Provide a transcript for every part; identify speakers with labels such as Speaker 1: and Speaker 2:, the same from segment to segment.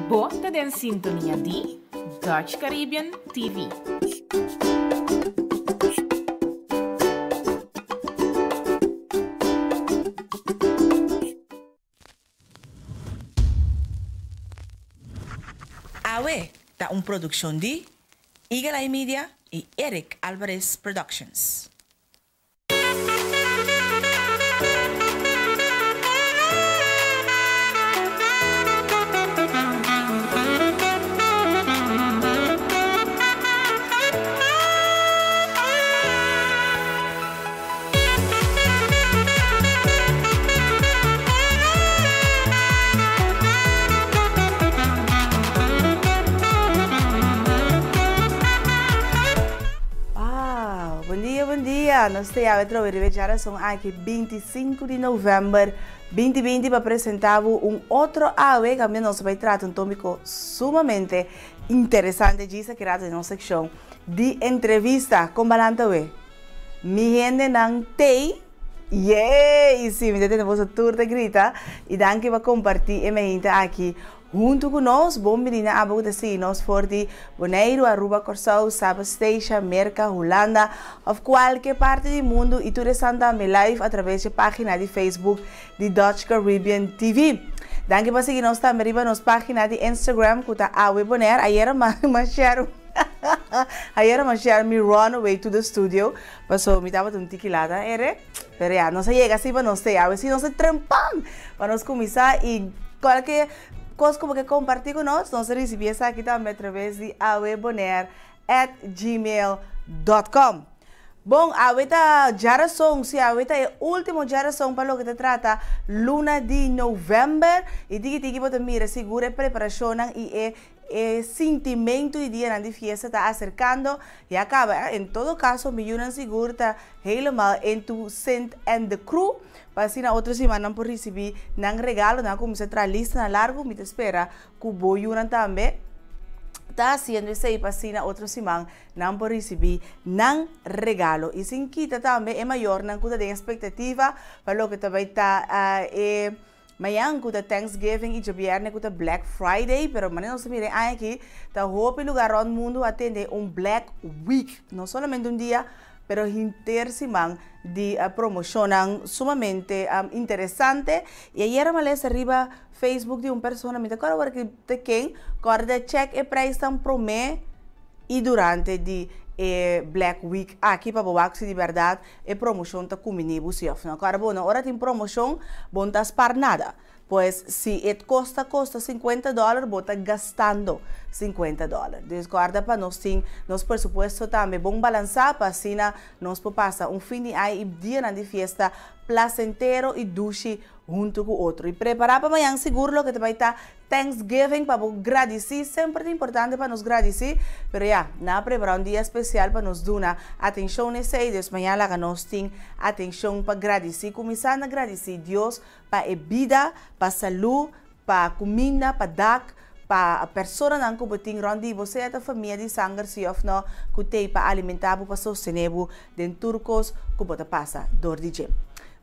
Speaker 1: Bo ta den sintonia di Dutch Caribbean TV.
Speaker 2: Awe ta un produccion di Eagle Eye Media y Eric Alvarez Productions. Wow, bon dia, bon dia. Nos ta yawe trobe riba e djarason aki 25 di november 2020 pa presenta bo un otro awe kaminda nos ta bai trata un tópiko sumamente interesante djis aki rato den nos sekshon di entrevista. Kon balanta we? Mi hendenan tei? Yey! Sí, mi ta tende boso tur ta grita i danki pa kompartí e meinta aki huntu ku nos. Bon bini na abo ku ta sigui nos for di Boneiru, Aruba, Kòrsou, Saba, Statia, Merka, Hulanda òf kualke parti di mundu i tur esnan tambe live atraves dje página di Facebook di Dutch Caribbean TV. Danki pa sigui nos tambe riba nos página di Instagram ku ta Awe Bonaire. Ayera m'a share Ayera m'a share mi run away to the studio paso mi tabata un tiki lata ere. Pero ya, nos a yega si pa nos te awe si nos ta trempan pa nos kuminsá i kualke kos ku bo ke kompartí ku nos, nos ta risibí esaki tambe atraves di awebonaire at gmail dot com. Bon, awe ta djarason, si awe ta e ultimo djarason pa loke ta trata luna di november i tiki tiki bo ta mira sigur e preparashonnan i e e sintimentu di dianan di fiesta ta aserkando, ya kaba en todo kaso mi yunan sigur ta helemaal into Sint and the crew pa asina otro siman nan por risibí nan regalo, nan a kuminsá traha listanan largu, mi ta spera ku bo yunan tambe ta hasiendo esei pa asina otro siman Nan por risibí nan regalo. I sin kita tambe e mayornan ku ta den espektativa pa loke ta bai ta e mañan ku ta Thanksgiving i djabièrnè ku ta Black Friday. Pero manera nos ta mira e aña aki ta hopi lugá rònt mundu a tende un Black Week. No solamente un dia pero henter siman di promoshonnan sumamente interesante. I ayera mi a lesa riba Facebook di un persona, mi ta kòrda awor ki ta ken, kòrda chèk e preisnan promé. i durante di e Black Week aki pa bo wak si di bèrdat e promoshon ta kumbiní bo si òf no. Kòrda bo, no ora tin promoshon bo no ta spar nada. Pues si e kos ta kosta sinkuenta dòler bo ta gastando sinkuenta dòler. Dus kòrda pa nos tin nos presupuesto tambe bon balansá pa asina nos por pasa un fin di aña i dianan di fiesta plasentero i dushi huntu ku otro. I prepará pa mañan sigur loke ta bai ta Thanksgiving pa bo gradisí, semper ta importante pa nos gradisí, pero ya, nan a prepará un dia spesial pa nos duna atenshon na esei, dus mañana laga nos tin atenshon pa gradisí, kuminsá na gradisí Dios pa e bida, pa salú, pa kuminda, pa dak, pa personanan ku bo tin rònt di bo, sea ta famia di sanger si òf nò, ku t'ei pa alimentá bo, pa sostené bo den tur kos ku bo ta pasa dor di dje.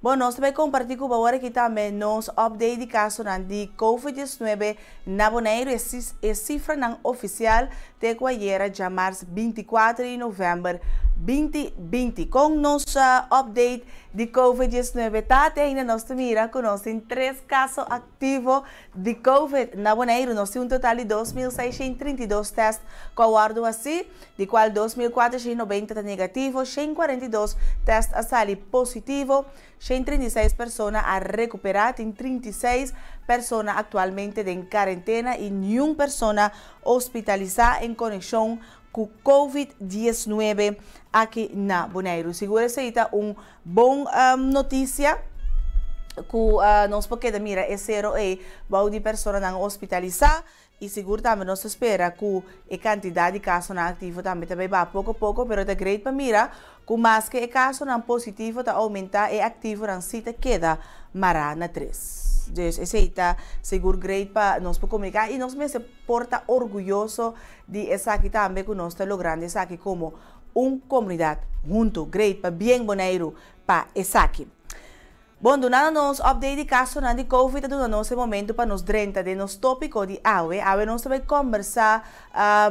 Speaker 2: Bon, nos ta bai kompartí ku bo awor aki tambe nos update di kasonan di Covid 19 na Boneiru. E e sifranan ofisial te ku ayera djamars 24 di novèmber 2020. Kon nos update di Covid 19 ta? Te ainda nos ta mira ku nos tin tres kaso aktivo di Covid na Boneiru. Nos tin un total di 2632 tèst ku a wòrdu hasí. di cual 2.490 ta negativo, 142 test a sali positivo, 136 persona a recupera, tin 36 persona actualmente den cuarentena y niun persona hospitalisa en conexion cu Covid 19 aki na Boneiru. Sigur esey ta un bon noticia cu nos por keda mira e cero ey bou di personanan hospitalisa. I sigur tambe nos ta spera ku e kantidat di kasonan aktivo tambe ta bai baha poko poko, pero ta great pa mira ku maske e kasonan positivo ta oumentá e aktivonan si ta keda mará na tres. Dus esei ta sigur great pa nos por komuniká i nos mester por ta orguyoso di esaki tambe ku nos ta logrando esaki komo un komunidat huntu. Great, pabien Boneiru pa esaki. Bon, dunando nos update di kasonan di Covid ta duna nos e momento pa nos drenta den nos tópiko di awe. Awe nos ta bai kombersá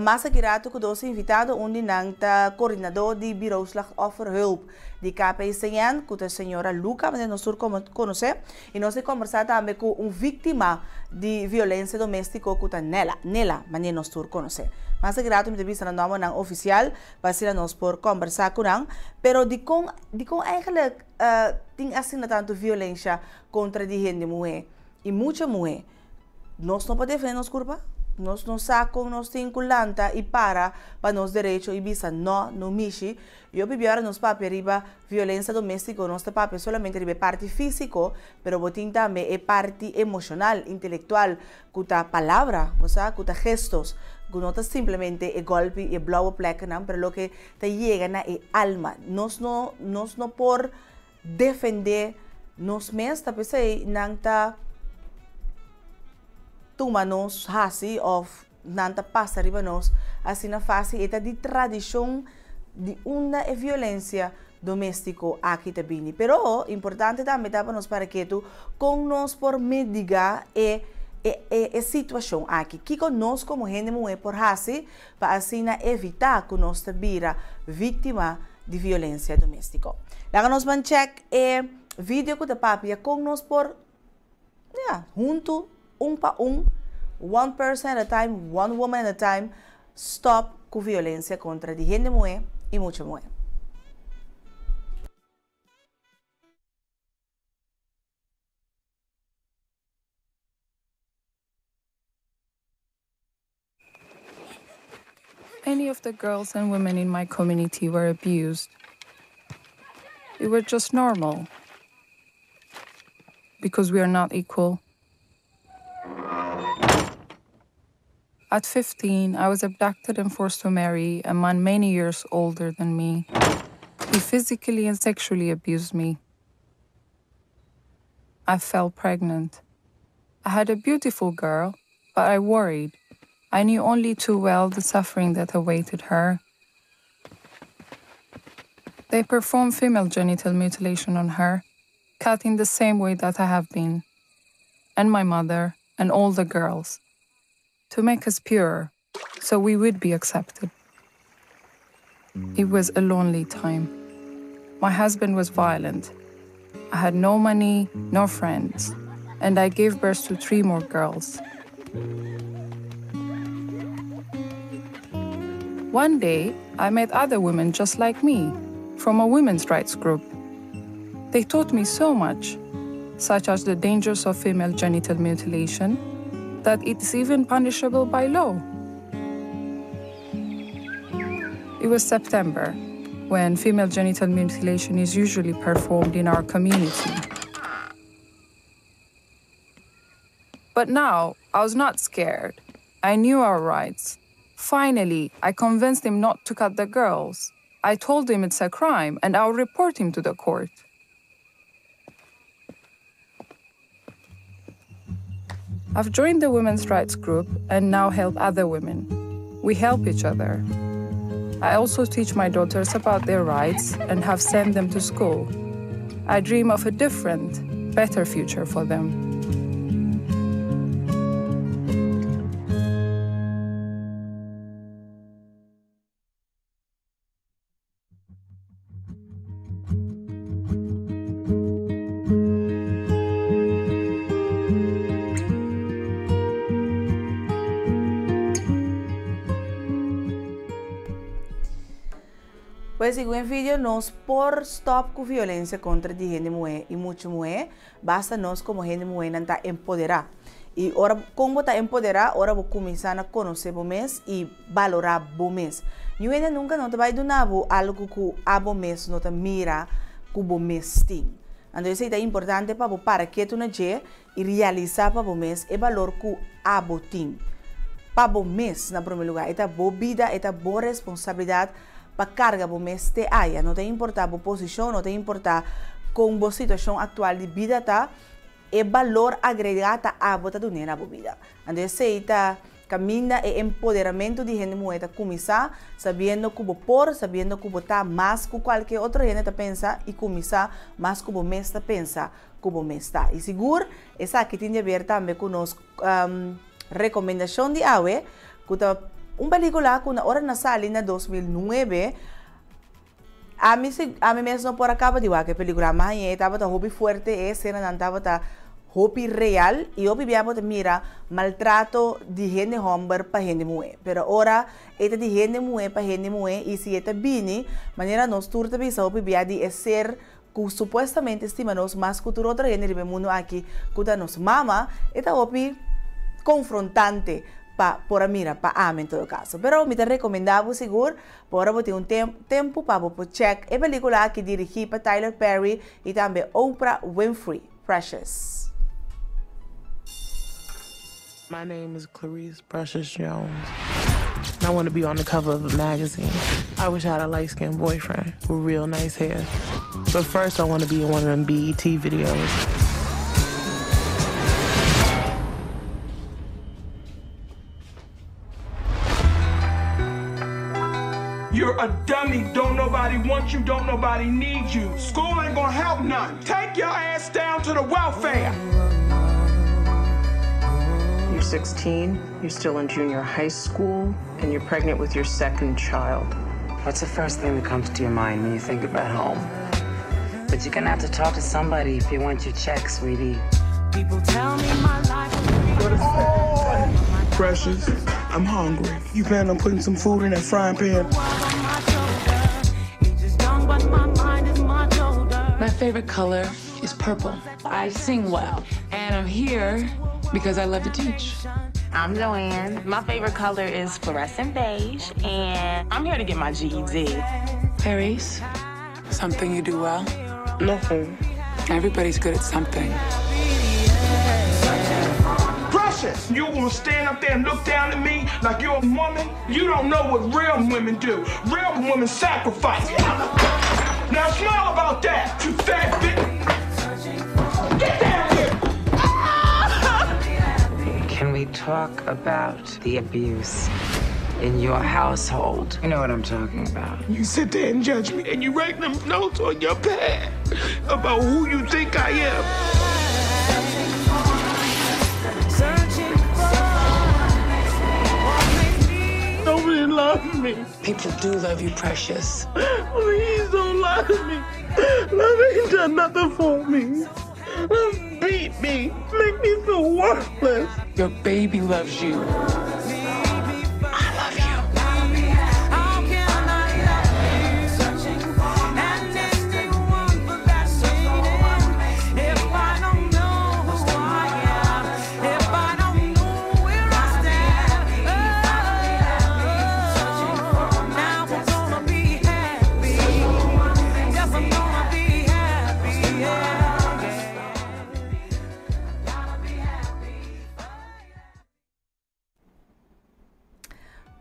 Speaker 2: mas aki ratu ku dos invitado. Un di nan ta koordinadó di Bureau Slachtofferhulp di KPCN, ku ta señora Luca, manera nos tur konosé. I nos ta kombersá tambe ku un víktima di violensia doméstiko ku ta Nela, Nela, manera nos tur konosé. Mas aki ratu mi ta bisa nan nòmbernan ofisial pa asina nos por kombersá ku nan. Pero dikon, dikon eigenlijk Tin asina tantu violensha kontra di hende muhé i mucha muhé. Nos no por defendé nos kurpa? Nos no sa kon nos tin ku lanta i para pa nos derecho i bisa nò, no mishi? Yo pibia ora nos papia riba violensia doméstiko nos ta papia solamente riba e parti físiko, pero bo tin tambe e parti emoshonal, intelektual, ku ta palabra, bo sa, ku ta gestos, ku no ta simplemente e gòlpi i e blòwe plèknan, pero loke ta yega na e alma. Nos no, nos no por defendé nos mes, ta p'esei nan ta tuma nos hasi òf nan ta pasa riba nos asina fásil. E ta di tradishon di unda e violensia doméstiko aki ta bini. Pero importante tambe ta pa nos para ketu kon nos por midigá e e situashon aki. Kiko nos komo hende muhé por hasi pa asina evitá ku nos ta bira víktima di violensia doméstiko. Laga nos ban chèk e video ku ta papia kon nos por, ya, huntu, un pa un, one person at a time, one woman at a time, stòp ku violensia kontra di hende muhé i mucha muhé.
Speaker 3: Many of the girls and women in my community were abused. It was just normal. Because we are not equal. At 15, I was abducted and forced to marry a man many years older than me. He physically and sexually abused me. I fell pregnant. I had a beautiful girl, but I worried. I knew only too well the suffering that awaited her. They performed female genital mutilation on her, cut in the same way that I have been, and my mother, and all the girls, to make us pure, so we would be accepted. It was a lonely time. My husband was violent. I had no money, no friends, and I gave birth to three more girls. One day, I met other women just like me from a women's rights group. They taught me so much, such as the dangers of female genital mutilation, that it's even punishable by law. It was September, when female genital mutilation is usually performed in our community. But now, I was not scared. I knew our rights. Finally, I convinced him not to cut the girls. I told him it's a crime and I'll report him to the court. I've joined the women's rights group and now help other women. We help each other. I also teach my daughters about their rights and have sent them to school. I dream of a different, better future for them.
Speaker 2: Pues segun e video nos por stop ku violencia kontra di hende muhé i mucha muhé, basta nos komo hende muhénan ta empoderá. I ora kon bo ta empoderá? Ora bo kuminsá na konosé bo mes i balorá bo mes. Niun hende nunka no ta bai duna bo algu ku abo mes no ta mira ku bo mes tin. Anto esei ta importante pa bo para ketu na dje i realisá pa bo mes e balor ku abo tin. Pa bo mes, na promé lugá. E ta bo bida, e ta bo responsabilidat pa karga bo mes te aya. No ta importá bo posishon, no ta importá kon bo situashon aktual di bida ta, e balor agregá ta abo ta dun'é na bo bida. Anto esei ta kaminda e empoderamentu di hende muhé ta kuminsá, sabiendo ku bo por, sabiendo ku bo ta mas ku kualke otro hende ta pensa i kuminsá mas ku bo mes ta pensa. ku bo mes ta. I sigur esaki tin di haber tambe ku nos rekomendashon di awe ku ta un pelikula ku na ora na sali na 2009 ami si ami mes no por a kaba di wak e pelikula mas e tabata hopi fuerte e esenanan tabata hopi real i hopi bia bo ta mira maltrato di hende hòmber pa hende muhé pero ora e ta di hende muhé pa hende muhé i si e ta bini manera nos tur ta bisa hopi bia di e ser ku supuestamente stima nos mas ku tur otro hende riba e mundu aki ku ta nos mama, e ta hopi konfrontante pa por a mira, pa ami en todo kaso. Pero mi ta rekomendá bo sigur pa ora bo tin un tempu pa bo por chèk e pelíkula aki dirigí pa Tyler Perry i tambe Oprah Winfrey, Precious.
Speaker 4: My name is Clarice Precious Jones. I want to be on the cover of a magazine. I wish I had a light skinned boyfriend with real nice hair. But first, I want to be in one of them BET videos.
Speaker 5: You're a dummy. Don't nobody want you. Don't nobody need you. School ain't gonna help none. Take your ass down to the welfare.
Speaker 6: You're 16, you're still in junior high school, and you're pregnant with your second child.
Speaker 7: What's the first thing that comes to your mind when you think about home? But you're gonna have to talk to somebody if you want your check, sweetie.
Speaker 8: People tell me my life
Speaker 5: oh, Precious, I'm hungry. You plan on putting some food in that frying pan?
Speaker 9: My favorite color is purple. I sing well, and I'm here because I love to teach.
Speaker 10: I'm Joanne. My favorite color is fluorescent beige, and I'm here to get my GED.
Speaker 9: Clarice, something you do well?
Speaker 4: Nothing.
Speaker 9: Everybody's good at something.
Speaker 5: Precious, you gonna stand up there and look down at me like you're a woman? You don't know what real women do. Real women sacrifice. Now smile about that, you fat bitch. Get down here!
Speaker 7: Can we talk about the abuse in your household? You know what I'm talking about.
Speaker 5: You sit there and judge me, and you write them notes on your pad about who you think I am. Nobody loves me.
Speaker 9: People do love you, Precious.
Speaker 4: Please don't lie to me. Love ain't done nothing for me. Love beat me, make me feel worthless.
Speaker 9: Your baby loves you. I love you.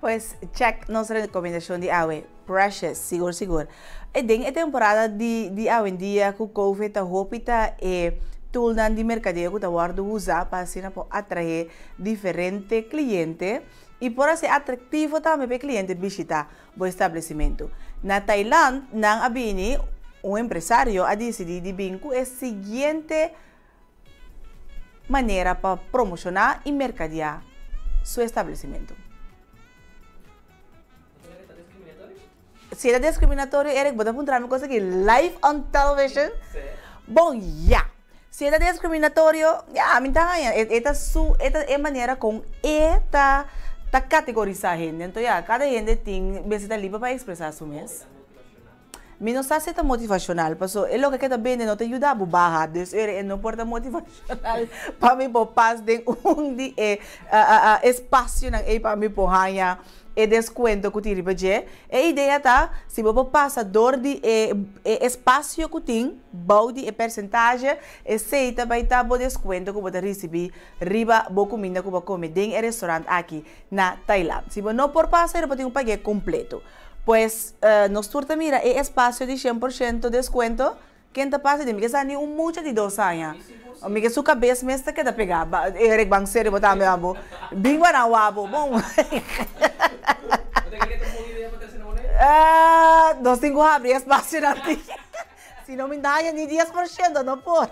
Speaker 2: Pues check nos recomendacion di awe. Precious, sigur sigur. E den e temporada di di awendia ku Covid ta hopi ta e toolnan di merkadeo ku ta wòrdu usa pa asina por atraé diferente kliente i por hasi atraktivo tambe pa e kliente bishitá bo establesimentu. Na Thailand nan a bini un empresario a disidí di bin ku e siguiente manera pa promoshoná i merkadiá su establesimentu. Si e ta discriminatorio, Eric, bo ta puntra mi cosa aki live on television? Bon, ya. Si e ta discriminatorio, ya, mi ta haña. E ta su, e ta e manera con e ta ta categorisa hende. Anto ya, cada hende tin, mester ta liber pa expresa su mes. Mi no sa si e ta motivacional, paso e loke ke ta bende no ta yuda bo baha, dus ere e no por ta motivacional pa mi por pas den un di e espacionan ey pa mi por haña e descuento cu tin riba dje. E idea ta, si bo por pasa door di e e espacio cu tin bou di e percentahe, esey ta bay ta bo descuento cu bo ta ricibi riba bo cuminda cu bo a come den e restaurant aki na Thailand. Si bo no por pasa, bo tin cu pag'e completo. Pues, nos tur ta mira e espacio di 100% descuento. Ken ta pasa di mi ke sa ni un mucha di dos aña. Mi ke su kabes mes ta keda pegá. Eric ban serio bo tambe abo. Bin bo nan wak bo. Bon. Nos tin ku habri espacio nan tin. Si no mi daña ni 10% no por.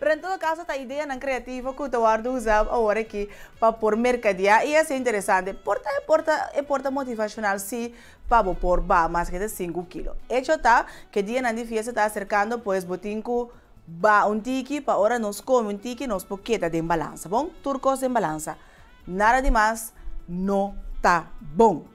Speaker 2: Pero en todo caso ta ideanan creativo cu ta wordo usa awor aki pa por mercadea y esey interesante. Por ta e por ta e por ta motivacional si pa bo por baha maske ta sinku kilo. Hecho ta cu e dianan di fiesta ta acercando pues bo tin cu baha un tiki pa ora nos come un tiki nos por keda den balansa. Bon, tur cos den balansa. Nada di mas no ta bon.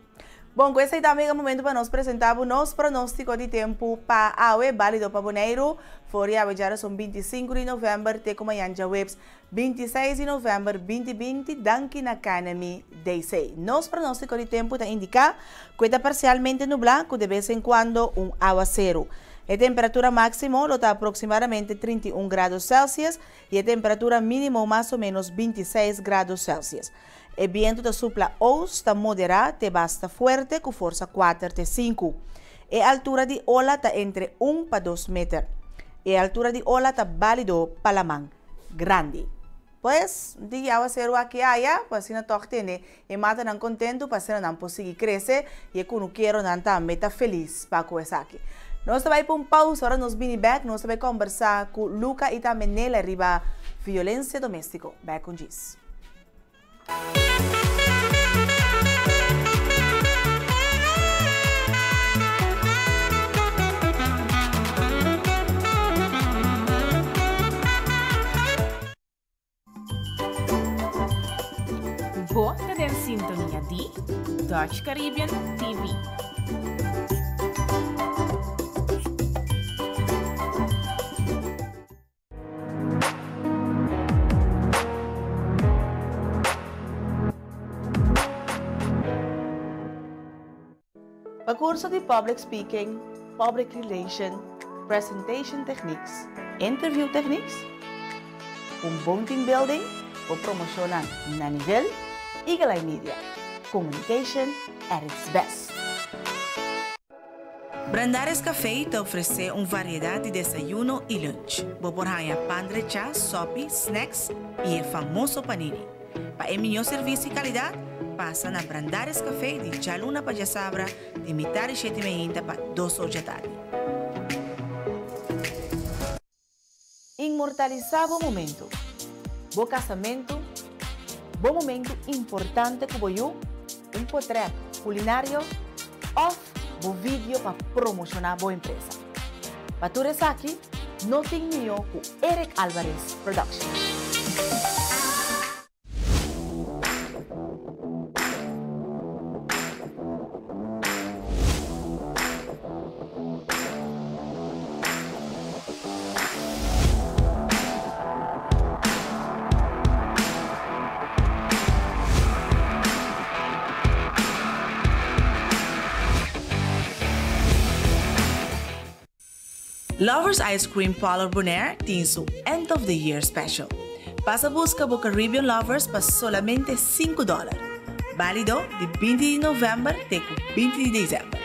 Speaker 2: Bon, ku esei tambe e momento pa nos presentá bo nos pronóstiko di tempu pa awe, bálido pa Boneiru, for di awe djarason 25 di novèmber te ku mañan djaweps 26 di novèmber 2020, danki na Kanemi DC. Nos pronóstiko di tempu ta indiká ku e ta parsialmente nublá ku de bes en kuando un awaseru. E temperatura máksimo lo ta aproksimadamente 31 grado Celsius i e temperatura mínimo mas o ménos 26 grado Celsius. E bientu ta supla oost ta moderá te basta fuerte ku forsa kuater te sinku. E altura di ola ta entre un pa dos meter. E altura di ola ta bálido pa laman grandi. Pues, di awaseru aki aya, pa asina tòg tene e matanan kontentu pa asina nan por sigui krese i e kunukeronan tambe ta felis pa ku esaki. Nos ta bai pa un pausa, ora nos bini bèk nos ta bai kòmbersá ku Luca i tambe Nela riba violensia doméstiko. Bèk un djis.
Speaker 1: Bo ta den sintonia di Dutch Caribbean TV.
Speaker 2: Pa curso di Public Speaking, Public Relation, Presentation Techniques, Interview Techniques, un bon team building bo promocionnan na nivel, Eagle Eye Media, Communication at its best. Brandaris Café ta ofresé un variedat di desayuno i lunch. Bo por haña pan drechá, sòpi, snacks i e famoso panini. Pa e mihó servisio i kalidat, pasa na Brandaris Café di djaluna pa djasabra di mitar di shete meinta pa dos or djatardi. Inmortalisá bo momentu, bo kasamentu, bo momentu importante ku bo yu, un potrèt kulinario òf bo vidio pa promoshoná bo empresa. Pa tur esaki no tin mihó ku Eric Alvarez Production. Lovers Ice Cream Parlor Bonaire tin su End of the Year Special. Pasa buska bo Caribbean Lovers pa solamente sinku dòler. Bálido di binti di novèmber te ku binti di desèmber.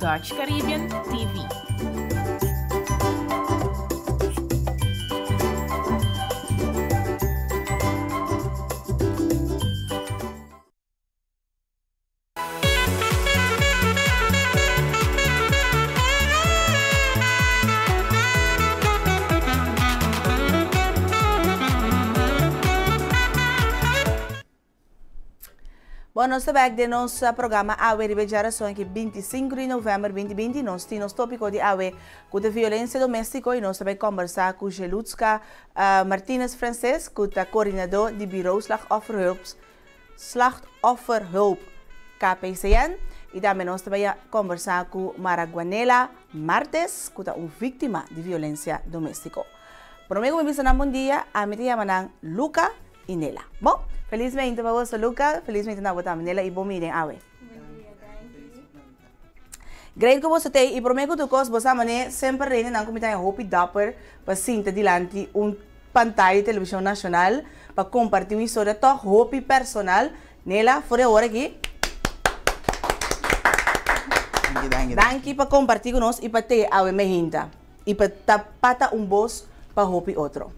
Speaker 1: Dutch Caribbean TV.
Speaker 2: Bon, nos ta bek den nos programa awe riba e djarason aki 25 di november 2020. Nos tin nos tópiko di awe ku ta violensia doméstiko i nos ta bai kòmbersá ku Jelutska Martinez Frances ku ta koordinadó di Bureau Slachtofferhulp Slachtofferhulp KPCN i tambe nos ta bai kòmbersá ku Maraguanela Martes ku ta un víktima di violensia doméstiko. Promé ku mi bisa nan bon dia, ami ta yama nan Luca i Nela. Bon, felis meinta pa boso Luca, felis meinta na bo tambe Nela i bon miren awe. Great ku boso t'ei i promé ku tur kos bo sa manera semper rendenan ku mi ta haña hopi dapper pa sinta dilanti un pantaya di televishon nashonal pa kompartí un historia tòg hopi personal. Nela, for di awor aki danki pa kompartí ku nos i pa t'ei awe mehinta i pa ta pata un bos pa hopi otro.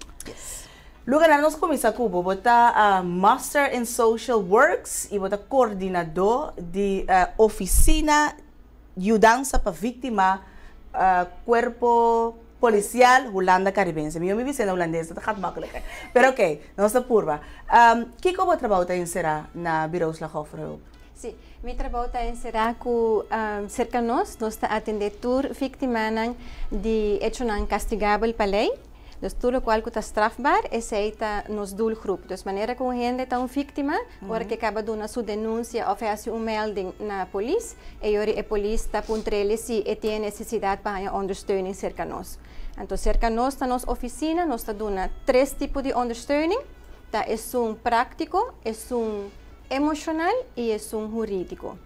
Speaker 2: Luga nan nos kuminsá ku bo. Bo ta Master in Social Works i bo ta kordinadó di Ofisina Yudansa pa Víktima Kuerpo Polisial Hulanda Karibense. Mi yo mi bisa na hulandes, dat gaat makkelijker. Pero oké, nos ta purba. Kiko bo trabou ta enserá na Bureau Slachtofferhulp?
Speaker 11: Sí, mi trabou ta enserá ku serka nos, nos ta atendé tur víktimanan di echonan kastigabel pa lei. Dus tur lokual ku ta strafbaar, esei ta nos doelgroep. Dus manera ku un hende ta un víktima, ora ku e kaba duna su denunsia òf e hasi un melding na polis, e yori e polis ta puntr'el si e tin e nesesidat pa haña ondersteuning serka nos. Anto serka nos na nos ofisina nos ta duna tres tipo di ondersteuning, ta esun práktiko, esun emoshonal i esun hurídiko.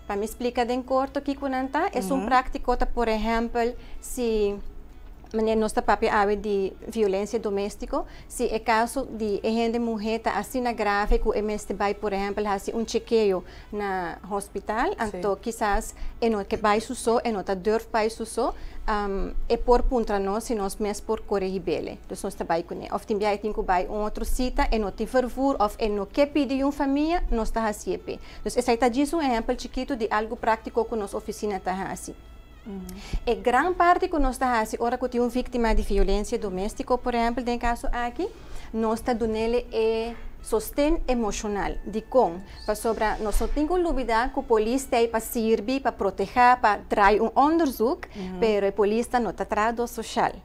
Speaker 11: Pa mi splika den korto kiko nan ta, esun práktiko ta por ehèmpel si manera nos ta papia awe di violensia doméstiko, si e kaso di e hende muhé ta asina grave ku e mester bai por ehèmpel hasi un chekeo na hospital, anto kisas e no ke bai su so, e no ta durf bai su so, e por puntra nos si nos mes por kore hib'el. Dus nos ta bai kuné. Òf tin bia e tin ku bai un otro sita, e no tin vervoer òf e no ke pidi un famia, nos ta hasié p'e. Dus esei ta djis un ehèmpel chikitu di algu práktiko ku nos ofisina ta hasi. E gran parti ku nos ta hasi ora ku tin un víktima di violensia doméstiko, por ehèmpel den e kaso aki, nos ta dun'el e sosten emoshonal. Dikon? Pasobra nos no tin ku lubidá ku polis ta ei pa sirbi, pa protehá, pa draai un onderzoek, pero e polisnan no ta trahadó soshal.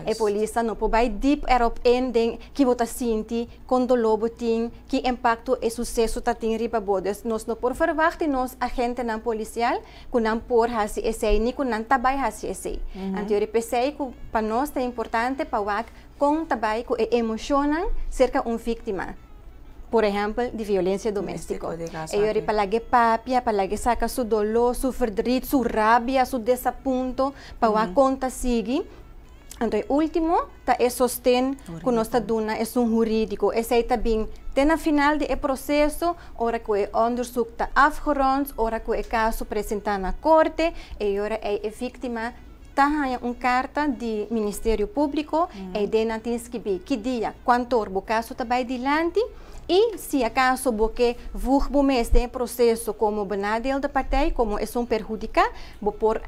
Speaker 11: E polisnan no por bai diep erop in den ki bo ta sinti, kon doló bo tin, ki impakto e suseso ta tin riba bo. Dus nos no por verwagt di nos agentenan polisial ku nan por hasi esei ni ku nan ta bai hasi esei. Anto yori p'esei ku pa nos ta importante pa wak kon ta bai ku e emoshonnan serka un víktima, por ehèmpel di violensia doméstiko. E yori pa lag'é papia, pa lag'é saka su doló, su verdriet, su rabia, su desapunto, pa wak kon ta sigui. Anto e último ta e sosten ku nos ta duna esun hurídiko. Esei ta bin te na final di e proseso, ora ku e onderzoek ta afgerond, ora ku e kaso presentá na korte, e ora ei e víktima ta haña un karta di Ministerio Públiko, ei den nan tin skibí ki dia, kuantor bo kaso ta bai dilanti. I si akaso bo ke voeg bo mes den e proseso komo benadeelde partij, komo esun perhudiká, bo por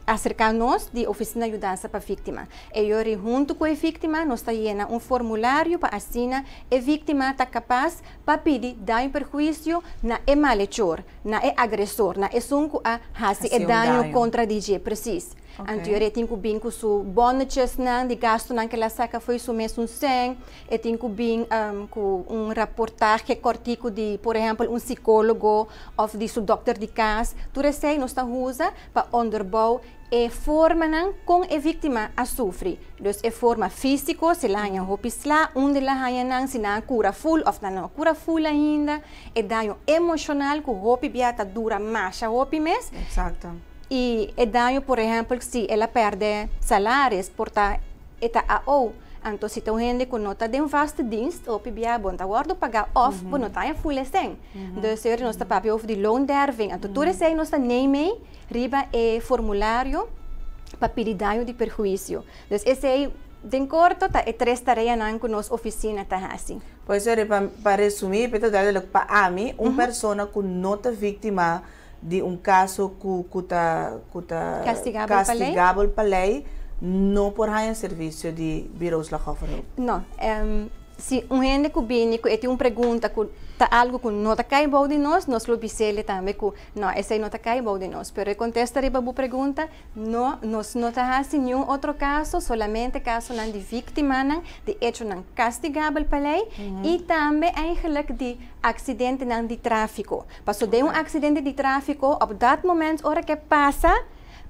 Speaker 11: aserká nos di Ofisina Yudansa pa Víktima. E yori huntu ku e víktima nos ta yena un formulario pa asina e víktima ta kapas pa pidi daño perhuisio na e malechor, na e agresor, na esun ku a hasi e daño kontra di dje. Presis. Anto yori e tin ku bin ku su bonnetjesnan di gastunan ku el a saka fo'i su mesun sèn. E tin ku bin ku un raportahe kòrtiku di por ehèmpel un sikólogo òf di su dòkter di kas. Tur esei nos ta usa pa onderbou e formanan kon e víktima a sufri. Dus e forma físiko, si el a haña hopi sla, unda el a haña nan, si nan a kura ful òf nan no a kura ful ainda. E daño emoshonal ku hopi bia ta dura masha hopi mes. I e daño por ehèmpel si el a pèrdè salaris por ta e ta AO. Anto si ta un hende ku no ta den vaste dienst, hopi bia bo no ta wòrdu pagá òf bo no ta haña full esei. Dus e ora nos ta papia over di loonderving. Anto tur esei nos ta neem mee riba e formulario pa pidi daño di perhuisio. Dus esei den korto ta e tres tareanan ku nos ofisina ta hasi.
Speaker 2: Pues ora pa resumí, pa e ta duidelijk pa ami, un persona ku no ta víktima di un kaso ku ta ku ta kastigabel pa lei no por haña servisio di Bureau Slachtofferhulp.
Speaker 11: No. Si un hende ku bini ku e tin un pregunta ku ta algu ku no ta kai bou di nos, nos lo bis'el tambe ku no, esei no ta kai bou di nos. Pero e kontesta riba bo pregunta, no, nos no ta hasi niun otro kaso, solamente kasonan di víktimanan di echonan kastigabel pa lei i tambe eigenlijk di aksidentenan di tráfiko. Paso den un aksidente di tráfiko, op dat moment ora ke pasa,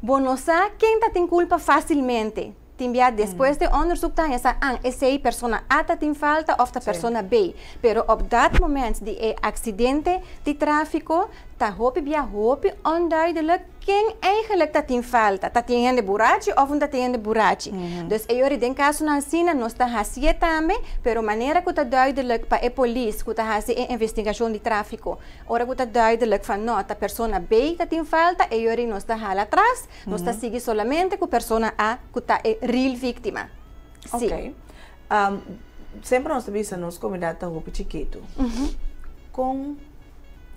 Speaker 11: bo no sa ken ta tin kulpa fásilmente. Tin bia despues di onderzoek ta haña sa an esei persona A ta tin falta òf ta persona B. Pero op dat moment di e aksidente di tráfiko ta hopi bia hopi onduidelijk ken eigenlijk ta tin falta. Ta tin hende burachi òf no ta tin hende burachi. Dus e yori den kasonan asina nos ta hasié tambe, pero manera ku ta duidelijk pa e polis ku ta hasi e investigashon di tráfiko, ora ku ta duidelijk van no ta persona B ta tin falta, e yori nos ta hala atras. Nos ta sigui solamente ku persona A ku ta e real víktima.
Speaker 2: Sí. Ok. Semper nos ta bisa nos komunidat ta hopi chikitu. Kon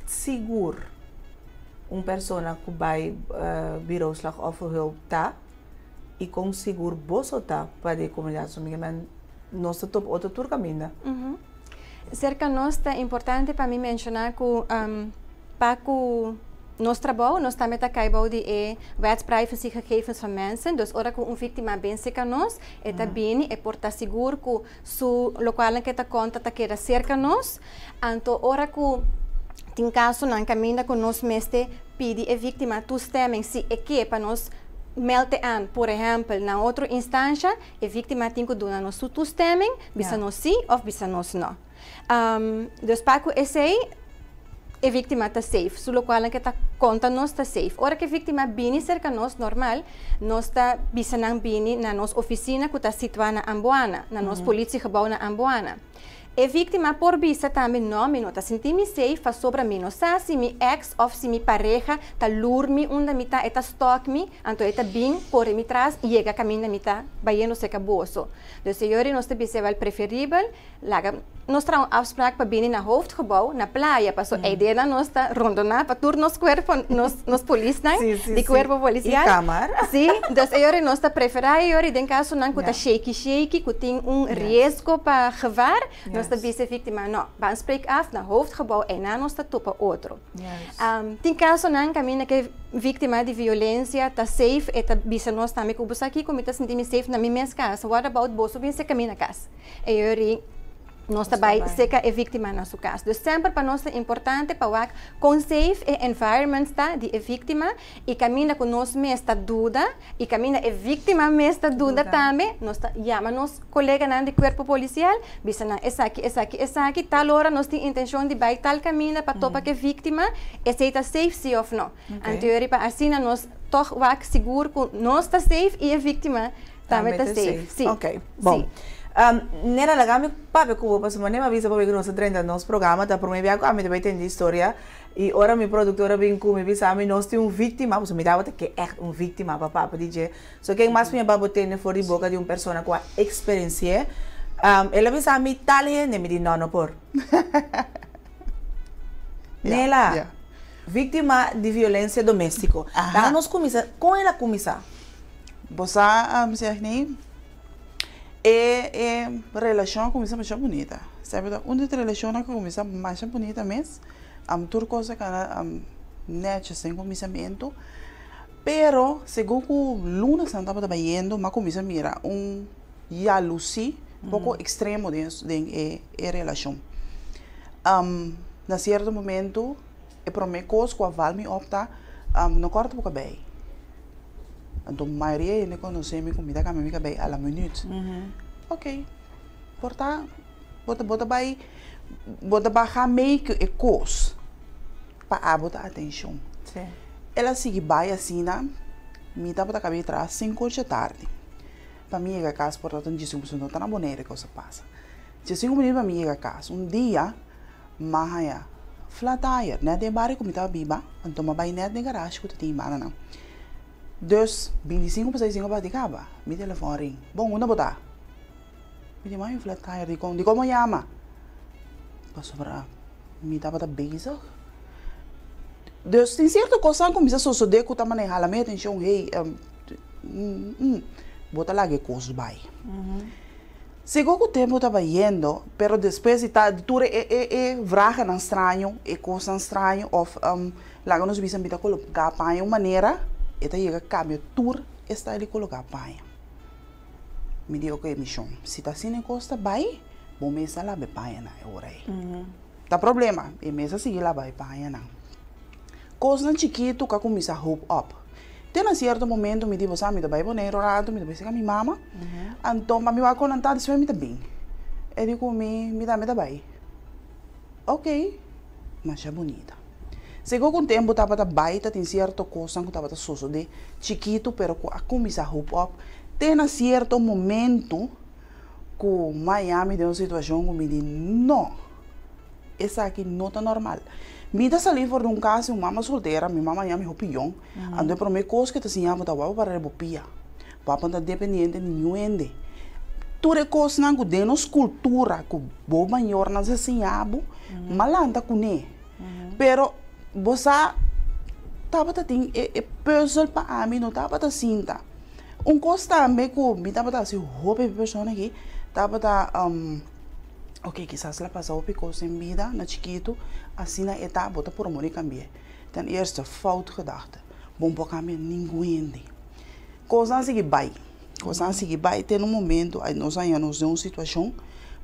Speaker 2: sigur un persona ku bai Bureau Slachtofferhulp ta i kon sigur boso ta pa di e komunidat? So mi men nos ta topa otro tur kaminda.
Speaker 11: Serka nos ta importante pa mi menshoná ku pa ku nos trabou nos tambe ta kai bou di e Wet Privacygegevens van Mensen. Dus ora ku un víktima bin serka nos, e ta bini, e por ta sigur ku su lokualnan ku e ta konta ta keda serka nos. Anto ora ku tin kasonan kaminda ku nos mester pidi e víktima toestemming si e ke pa nos meld e aan, por ehèmpel na otro instansha, E víktima tin ku duna nos su toestemming, bisa nos sí òf bisa nos nò. Dus pa ku esei e víktima ta safe, su lokualnan ke ta konta nos ta safe. Ora ku e víktima bini serka nos normal, nos ta bisa nan bini na nos ofisina ku ta situá na Amboana, na nos politiegebouw na Amboana. E víktima por bisa tambe, No, mi no ta sinti mi safe pasobra mi no sa si mi ex òf si mi pareha ta lur mi unda mi ta, e ta stalk mi, anto e ta bin kore mi tras i yega kaminda mi ta bayendo serka boso. Dus señor i nos ta bisa ewel preferibel laga nos traha un afspraak pa bini na hoofdgebouw na playa paso eidenan nos ta rondoná pa tur nos kuerpo nos nos polisnan di kuerpo polisial.
Speaker 2: I kamar.
Speaker 11: Sí, dus e ora nos ta preferá e ora den kasonan ku ta shaky shaky ku tin un riesgo pa gevaar, nos ta bisa e víktima no, ban spreek af na hoofdgebouw einan nos ta topa otro. Tin kasonan kaminda ku e víktima di violensia ta safe, e ta bisa nos tambe ku bo sa kiko mi ta sinti mi safe na mi mes kas, what about boso bin seka mi na kas? E ora nos ta bai seka e víktima na su kas. Dus semper pa nos ta importante pa wak kon safe e environment ta di e víktima i kaminda ku nos mes ta duda i kaminda e víktima mes ta duda tambe, nos ta yama nos koleganan di kuerpo polisial, bisa nan esaki, esaki, esaki, tal ora nos tin intenshon di bai tal kaminda pa topa ku e víktima, esei ta safe si òf no. Anto yori pa asina nos tòg wak sigur ku nos ta safe i e víktima tambe ta safe.
Speaker 2: Si. Ok, bon. Nena, laga mi papia ku bo pasobra mi a bisa bo ku nos ta drenta nos programa, ta promé bia ku ami ta bai tende historia. I ora mi productor a bin cu mi bisa mi nos tin un victima, pasobra mi tabata ke echt un victima pa papa di dje. So ken mas mi a ba bo tende for di boca di un persona cu a experienci'e. El a bisa mi tal hende, mi di no, no por. Nela, victima di violencia domestico. Laga nos cuminsa, con el a cuminsa?
Speaker 4: Bo sa, Sejney, e e relacion a cuminsa masha bunita. Sabi ta un di e relacionnan cu a cuminsa masha bunita mes. Tur kos a kana nètjes den kuminsamentu, pero segun ku lunanan tabata bayendo mi a kuminsá mira un yalusí poko ekstremo den den e e relashon. Na sierto momentu e promé kos ku a val mi òp ta no kòrta bo kabei. Anto mayoria hende konosé mi ku mi ta kambia mi kabei a la minüt. Oké, por ta. Bo ta bo ta bai bo ta baha mei ku e kos pa abo ta atenshon. El a sigui bai asina, mi tabata kabe tras sinku or dje tardi.
Speaker 2: pa mi yega kas por ta 15 pasobra no ta na Bonaire kos a pasa. 15 minüt pa mi yega kas. Un dia m'a haña flat tire nèt den e bario ku mi tabata biba, anto m'a bai nèt den garashi ku ta tin bananan. Dus 25 pa 6 5 pa di kaba, mi telefòn ring. Bon, unda bo ta? Mi di, m'a haña un flat tire. Dikon? Dikon bo yama? Pasobra mi tabata bezig. Dus tin sierto kosnan ku kuminsá sosodé ku ta manera hala mi atenshon, hey, bo ta laga e kos bai. Segun ku tempu ta bayendo, pero despues di ta tur e e e vragennan straño, e kosnan straño òf laga nos bisa mi ta koloká paña un manera, e ta yega kambia tur e style di koloká paña. Mi di oke mishon, si ta asina e kos ta bai, bo mes a laba e pañanan e ora ei. Ta problema, e mes a sigui laba e pañanan. Kosnan chikitu ku a kuminsá hoop op. Te na sierto momento mi di, bo sa mi ta bai Boneiru rato, mi ta bai seka mi mama, anto pa mi wak kon nan ta, despues mi ta bin. E di ku mi, mi tambe ta bai. Oke, masha bunita. Segun ku tempu tabata bai ta tin sierto kosnan ku tabata sosodé chikitu pero ku a kuminsá hoop op te na sierto momento ku Miami den un situashon ku mi di no, esaki no ta normal. Mi ta salí for di un kas di un mama soltera, mi mama yami hopi yòn, anto e promé kos ku e ta siña bo ta wou para riba bo pia, bo no ta dependiente di niun hende. Tur e kosnan ku den nos kultura ku bo mayornan sa siña bo, malanta kuné. Pero bo sa tabata tin e pùzel pa ami no tabata sinta. Un kos tambe ku mi tabata hasi hopi persona aki tabata ok kisas el a pasa hopi kos den bida na chikitu asina e ta bo ta por muri kambi'é. Ten eerste fout gedachte bo no por kambia ningun hende. Kosnan a sigui bai, kosnan a sigui bai te na un momento nos a haña nos den un situashon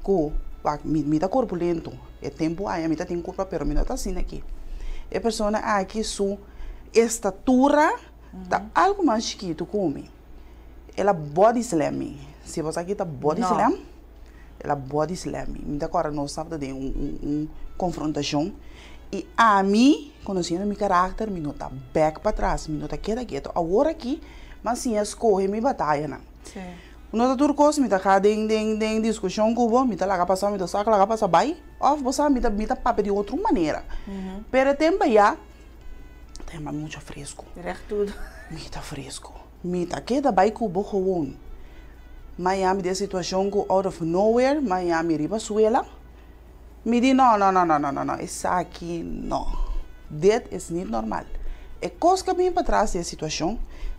Speaker 2: ku wak mi ta korpulento e tempu aya mi ta tin kurpa pero mi no ta asina aki. E persona aki su estatura ta algu mas chikitu ku mi. El a body slam mi. Si bo sa ki ta body slam, el a body slam mi. Mi ta kòrda nos tabata den un konfrontashon i ami, konosiendo mi karakter, mi no ta bèk patras, mi no ta keda ketu. Awor aki mi a siña skohe mi batayanan. No ta tur kos mi ta ka den den diskushon ku bo, mi ta laga pasa, mi ta sak laga pasa bai, òf bo sa mi ta mi ta papia di otro manera. Pero e tempu ayá ta yama mi mucha fresku. Mi ta fresku. Mi ta keda bai ku bo gewoon. Miami den situashon ku out of nowhere Miami riba suela. Mi di no no no no no no no esaki no. Dit is niet normal. E kos ku a bin patras di e situashon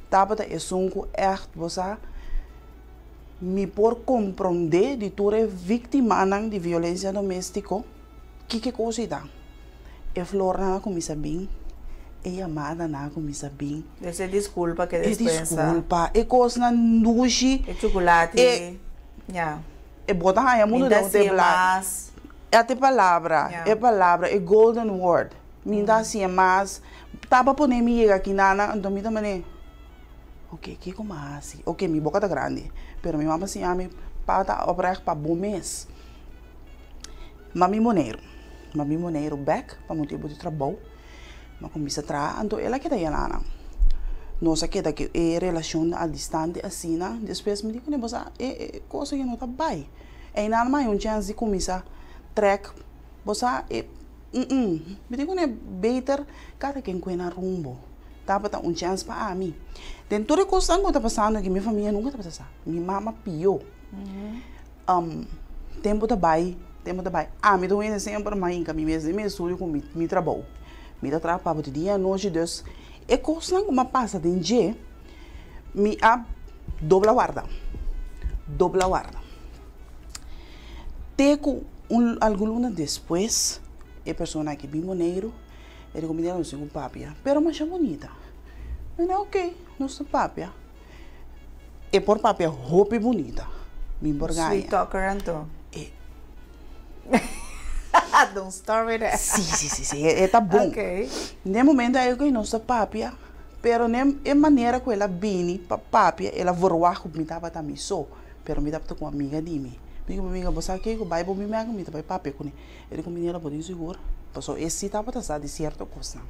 Speaker 2: tabata esun ku ègt bo sa mi por komprondé di tur e víktimanan di violensia doméstiko kiko e kos ei ta. E flornan a kuminsá bin, e yamadanan a kuminsá bin.
Speaker 12: E diskulpa ke
Speaker 2: E diskulpa, e kosnan dushi.
Speaker 12: E chukulati, ya.
Speaker 2: E bo ta haña mundu den un tebla. E ta e palabra, e palabra, e golden word. Mi ta hasié mas. Taba pone mi yega aki nana, anto mi ta mane, ok, kiko mi a hasi? Ok, mi boka ta grandi, pero mi mama siña mi pa ta oprecht pa bo mes. Mami Boneiru, mami Boneiru bek pa motibu di trabou. Mi a kuminsá traha, anto el a keda yalana. Nos a keda ku e relashon al distante asina. Despues mi di kuné, bo sa e kos aki no ta bai. Einan mi a haña un chèns di kuminsá trèk, bo sa e Mi di kuné, beter kada ken kue nan rumbo. Tabata un chèns pa ami. Den tur e kosnan ku ta pasando aki, mi famia nunka tabata sa. Mi mama pió. Tempu ta bai, tempu ta bai. Ami ta un hende semper m'a hinka mi mes den mi estudio ku mi trabou. Mi ta traha pa bo di dia i anochi, dus e kosnan ku m'a pasa den dje, mi a dobla warda, dobla warda. Te ku un algun luna despues e persona aki bin Boneiru, e di ku mi nos tin ku papia, pero masha bunita. Mi di oke, nos ta papia. E por papia hopi bunita. Mi por gaña.
Speaker 12: Sweet talker anto.
Speaker 2: E.
Speaker 12: Don't start with that.
Speaker 2: Si, si, si, si. E ta bon.
Speaker 12: Ok.
Speaker 2: Den momento ei ku nos ta papia, pero den e manera ku el a bini pa papia, el a verwagt ku mi tabata mi so, pero mi tabata ku un amiga di mi. Mi di ku mi amiga, bo sa kiko? Bai bo mi mèk, mi ta bai papia kuné. E di ku mi, Nela, bo tin sigur? Pasobra e si tabata sa di sierto kosnan.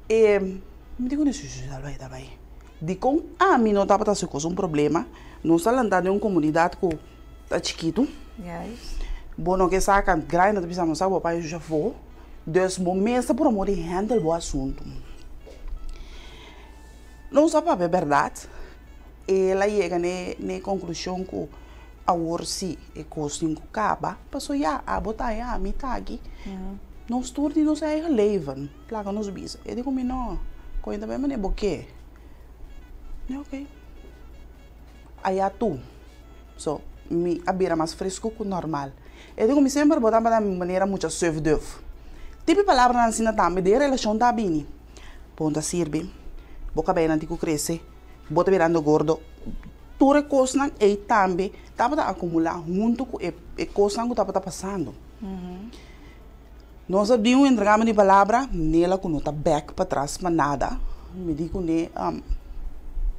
Speaker 2: E mi di ku ne, si, si, ta bai, ta bai.
Speaker 13: Dikon ami no tabata hasi kos un problema? Nos ta lanta den un komunidat ku ta chikitu. Bo no ke sa kant grandi nan ta bisa nos sa bo pa yushi afó. Dus bo mes ta promó di handle bo asuntu. Nos a papia bèrdat. El a yega n'e konklushon ku awor sí e kos tin ku kaba. Paso ya, abo ta aya, ami ta aki. Nos tur tin nos eigen leven. Laga nos bisa. E di ku mi, No, koe ta bai manera bo ke. Mi ok. Aya tu. So, mi a bira mas fresku ku normal. E di ku mi semper bo tabata manera mucha sufduf. Tipi palabranan asina tambe den relashon ta bini. Bo no ta sirbi, bo kabeinan tin ku krese, bo ta birando gordo. Tur e kosnan ei tambe tabata akumulá huntu ku e kosnan ku tabata pasando. Nos a bin un interkambio di palabra, Nela ku no ta bèk patras pa nada. Mi di kuné,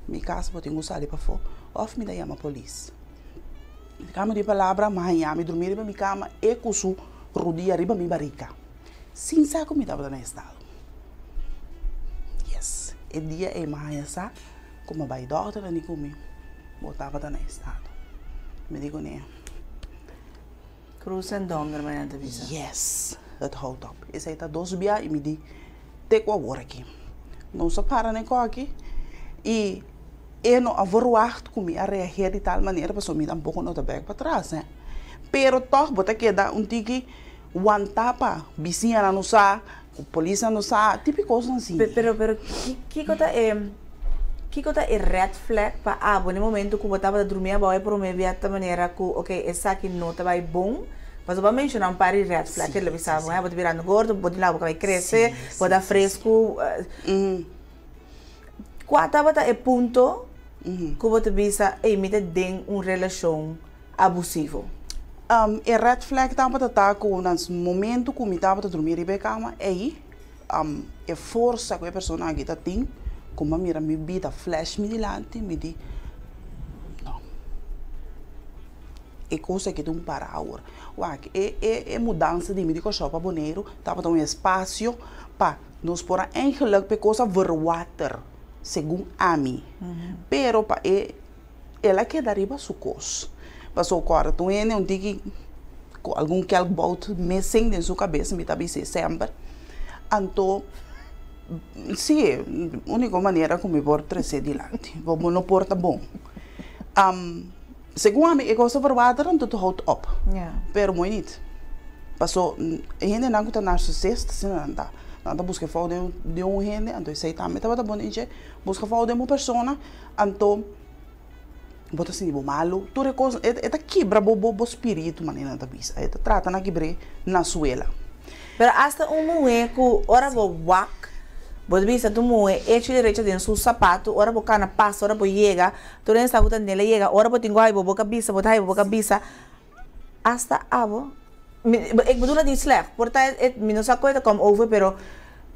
Speaker 13: Mi kas bo tin ku sali pafó òf mi ta yama polis. Interkambio di palabra, mi a haña mi drumí riba mi kama, e ku su rudia riba mi barika, sin sa ku mi tabata na estado. Yes, e dia ei mi a haña sa ku mi a bai dòkter, nan di ku mi, Bo tabata na estado. Mi di kuné.
Speaker 2: Cruz en donder mañana ta bisa.
Speaker 13: Yes, het houdt op. Esei ta dos bia i mi di te ku awor aki. Nos a para na e koki i e no a verwacht ku mi a reageer di tal manera pasobra mi tampoko no ta bek patras hè. Pero tòg bo ta keda un tiki wantá pa bisiñanan no sa, ku polisnan no sa, tipo kosnan asina.
Speaker 2: Pero pero kiko ta e kiko ta e red flag pa abo na e momento ku bo tabata drumi abou e prome bia ta manera ku ok esaki no ta bai bon? Pasobra bo a menshoná un par di red flag ke lo bisa bo, bo ta birando gordo, bo tin laga bo kabei krese, bo ta fresku. Kua tabata e punto ku bo ta bisa ey mi ta den un relashon abusivo?
Speaker 13: E red flag tabata ta ku na momento ku mi tabata drumi riba e kama ey e forsa ku e persona aki ta tin ku mi a mira mi bida flash mi dilanti mi di no e kos aki ta un para awor. Wak e e mudansa di mi di Kòrsou pa Boneiru tabata un espasio pa nos por a eigenlijk pa e kos a verwater segun ami pero pa e El a keda riba su kos. Paso kòrda tur hende un tiki ku algun kèlkbout missing den su kabes, mi ta bis'é semper. Anto, si, úniko manera ku mi por tres'é dilanti, bo no por ta bon. Segun ami e kos ta verwater anto ta houdt op. Pero mooi nit. Paso e hendenan ku ta narsisist asina nan ta. Nan ta buska e fout den un hende, anto esei tambe tabata bon den dje, buska fout den bo persona. Anto bo ta sinti bo malu, tur e kos e ta kibra bo bo spiritu manera nan ta bisa, e ta trata na kibr'é na suela.
Speaker 2: Pero asta un muhé ku ora bo wak, bo ta bisa ta un muhé hecho y derecho den su sapatu, ora bo kana pasa, ora bo yega, tur hende sa ku ta nel a yega, ora bo tin ku haña bo boka bisa, bo ta haña bo boka bisa, asta abo, mi, ik bedoel dat niet slecht, por ta e, mi no sa kon e ta kom over, pero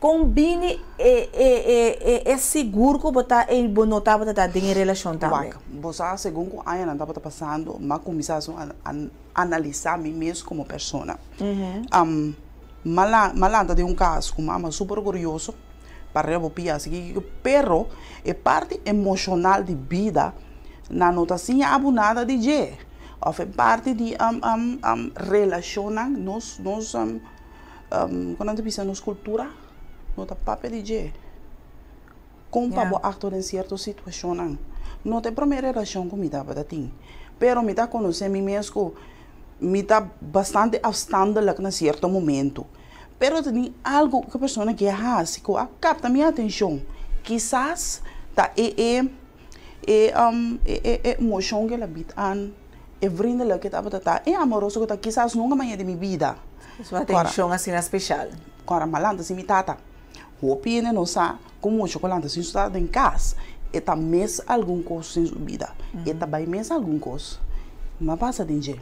Speaker 2: kon bini e, e, e, e, e sigur ku bo ta ei bo no tabata ta den e relashon tambe?
Speaker 13: Wak, bo sa segun ku añanan tabata pasando, m'a kuminsá su analisá mi mes komo persona. M'a la, m'a lanta den un kas ku mama super orguyoso, pa reba bo pia así kiko, pero e parti emoshonal di bida nan no ta siña abo nada di dje. Of e parti di relashonnan nos nos kon nan ta bisa nos kultura no ta papia di dje. Kon pa bo aktua den sierto situashonnan. No ta e promé relashon ku mi tabata tin, pero mi ta konosé mi mes ku mi ta bastante afstandelijk na sierto momento. Pero ta tin algu ku e persona ke a hasi ku a kapta mi atenshon. Kisas ta e e. E e emocion ku el a bit an, e vriendelijk ku e tabata ta, e amoroso ku ta, kisas nunka maña den mi bida.
Speaker 2: Su atencion asina special.
Speaker 13: Kora m'a lanta sin mi tata. Hopi hende no sa ku mucha ku lanta sin su tata den kas, e ta mis algun kos den su bida. E ta bai mis algun kos. M'a pasa den dje.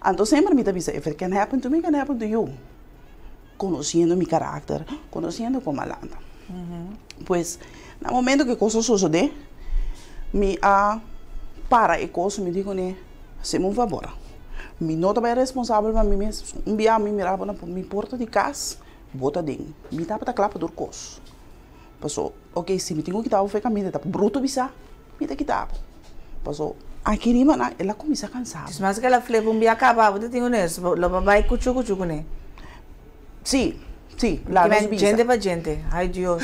Speaker 13: Anto semper mi ta bisa, if it can happen to me, it can happen to you. Conociendo mi karakter, conociendo con m'a lanta. Pues, na momento ku e kos a sosodé, mi a para e kos, mi di kuné, hasimu un fabor, mi no ta bai responsabel pa mi mes, un bia mi mira bo na mi porta di kas, bo ta den, mi tabata kla pa tur kos. Paso. Ok, si mi tin ku kita bo for e kaminda, ta brutu bisa, mi ta kita bo. Paso, aki riba nan, el a kuminsá kansa bo.
Speaker 2: Dus mas ku el a flip un bia kaba, bo ta tin unes, lo bo bai kuchu kuchu kuné.
Speaker 13: Sí, sí, la nos bisa.
Speaker 2: Djente pa djente, ay Dios.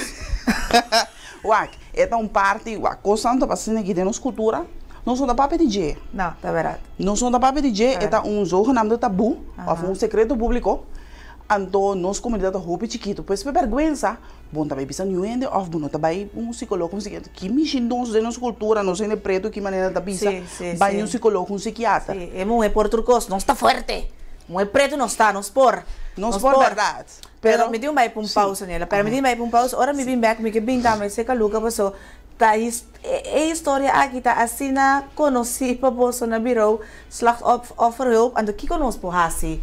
Speaker 13: Wak, e ta un parti, wak, kosnan ta pasa asina aki den nos kultura, nos no ta papia di dje.
Speaker 2: No, ta bèrdat.
Speaker 13: Nos no ta papia di dje, e ta un zogenaamde tabú, òf un sekreto públiko. Anto nos komunidat ta hopi chikitu, pues pa bèrgwensa bo no ta bai bisa niun hende òf bo no ta bai un sikolog, un sikiater. Ki mishi nos den nos kultura, nos hende pretu ki manera ta bisa bai un sikolog, un sikiater.
Speaker 2: Sí, e muhé por tur kos, nos ta fuerte. Muhé pretu nos ta, nos por.
Speaker 13: Nos por bèrdat.
Speaker 2: Pero mi tin un bai pa un pausa, Nela. Pero mi tin bai pa un pausa. Ora mi bin bèk mi ke bin tambe serka Luca paso ta e historia aki ta asina konosí pa boso na birou Slachtofferhulp, anto kiko nos por hasi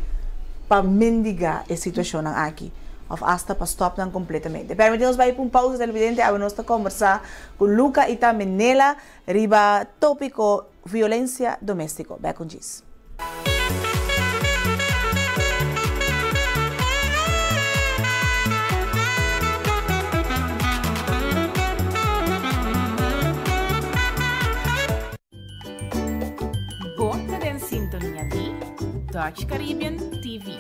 Speaker 2: pa mendigá e situashonnan aki òf asta pa stòp nan kompletamente? Permití nos bai pa un pausa televidente, awe nos ta kòmbersá ku Luca i tambe Nela riba tópiko violensia doméstiko. Bèk un djis.
Speaker 1: Bo ta den sintonia di Dutch Caribbean TV.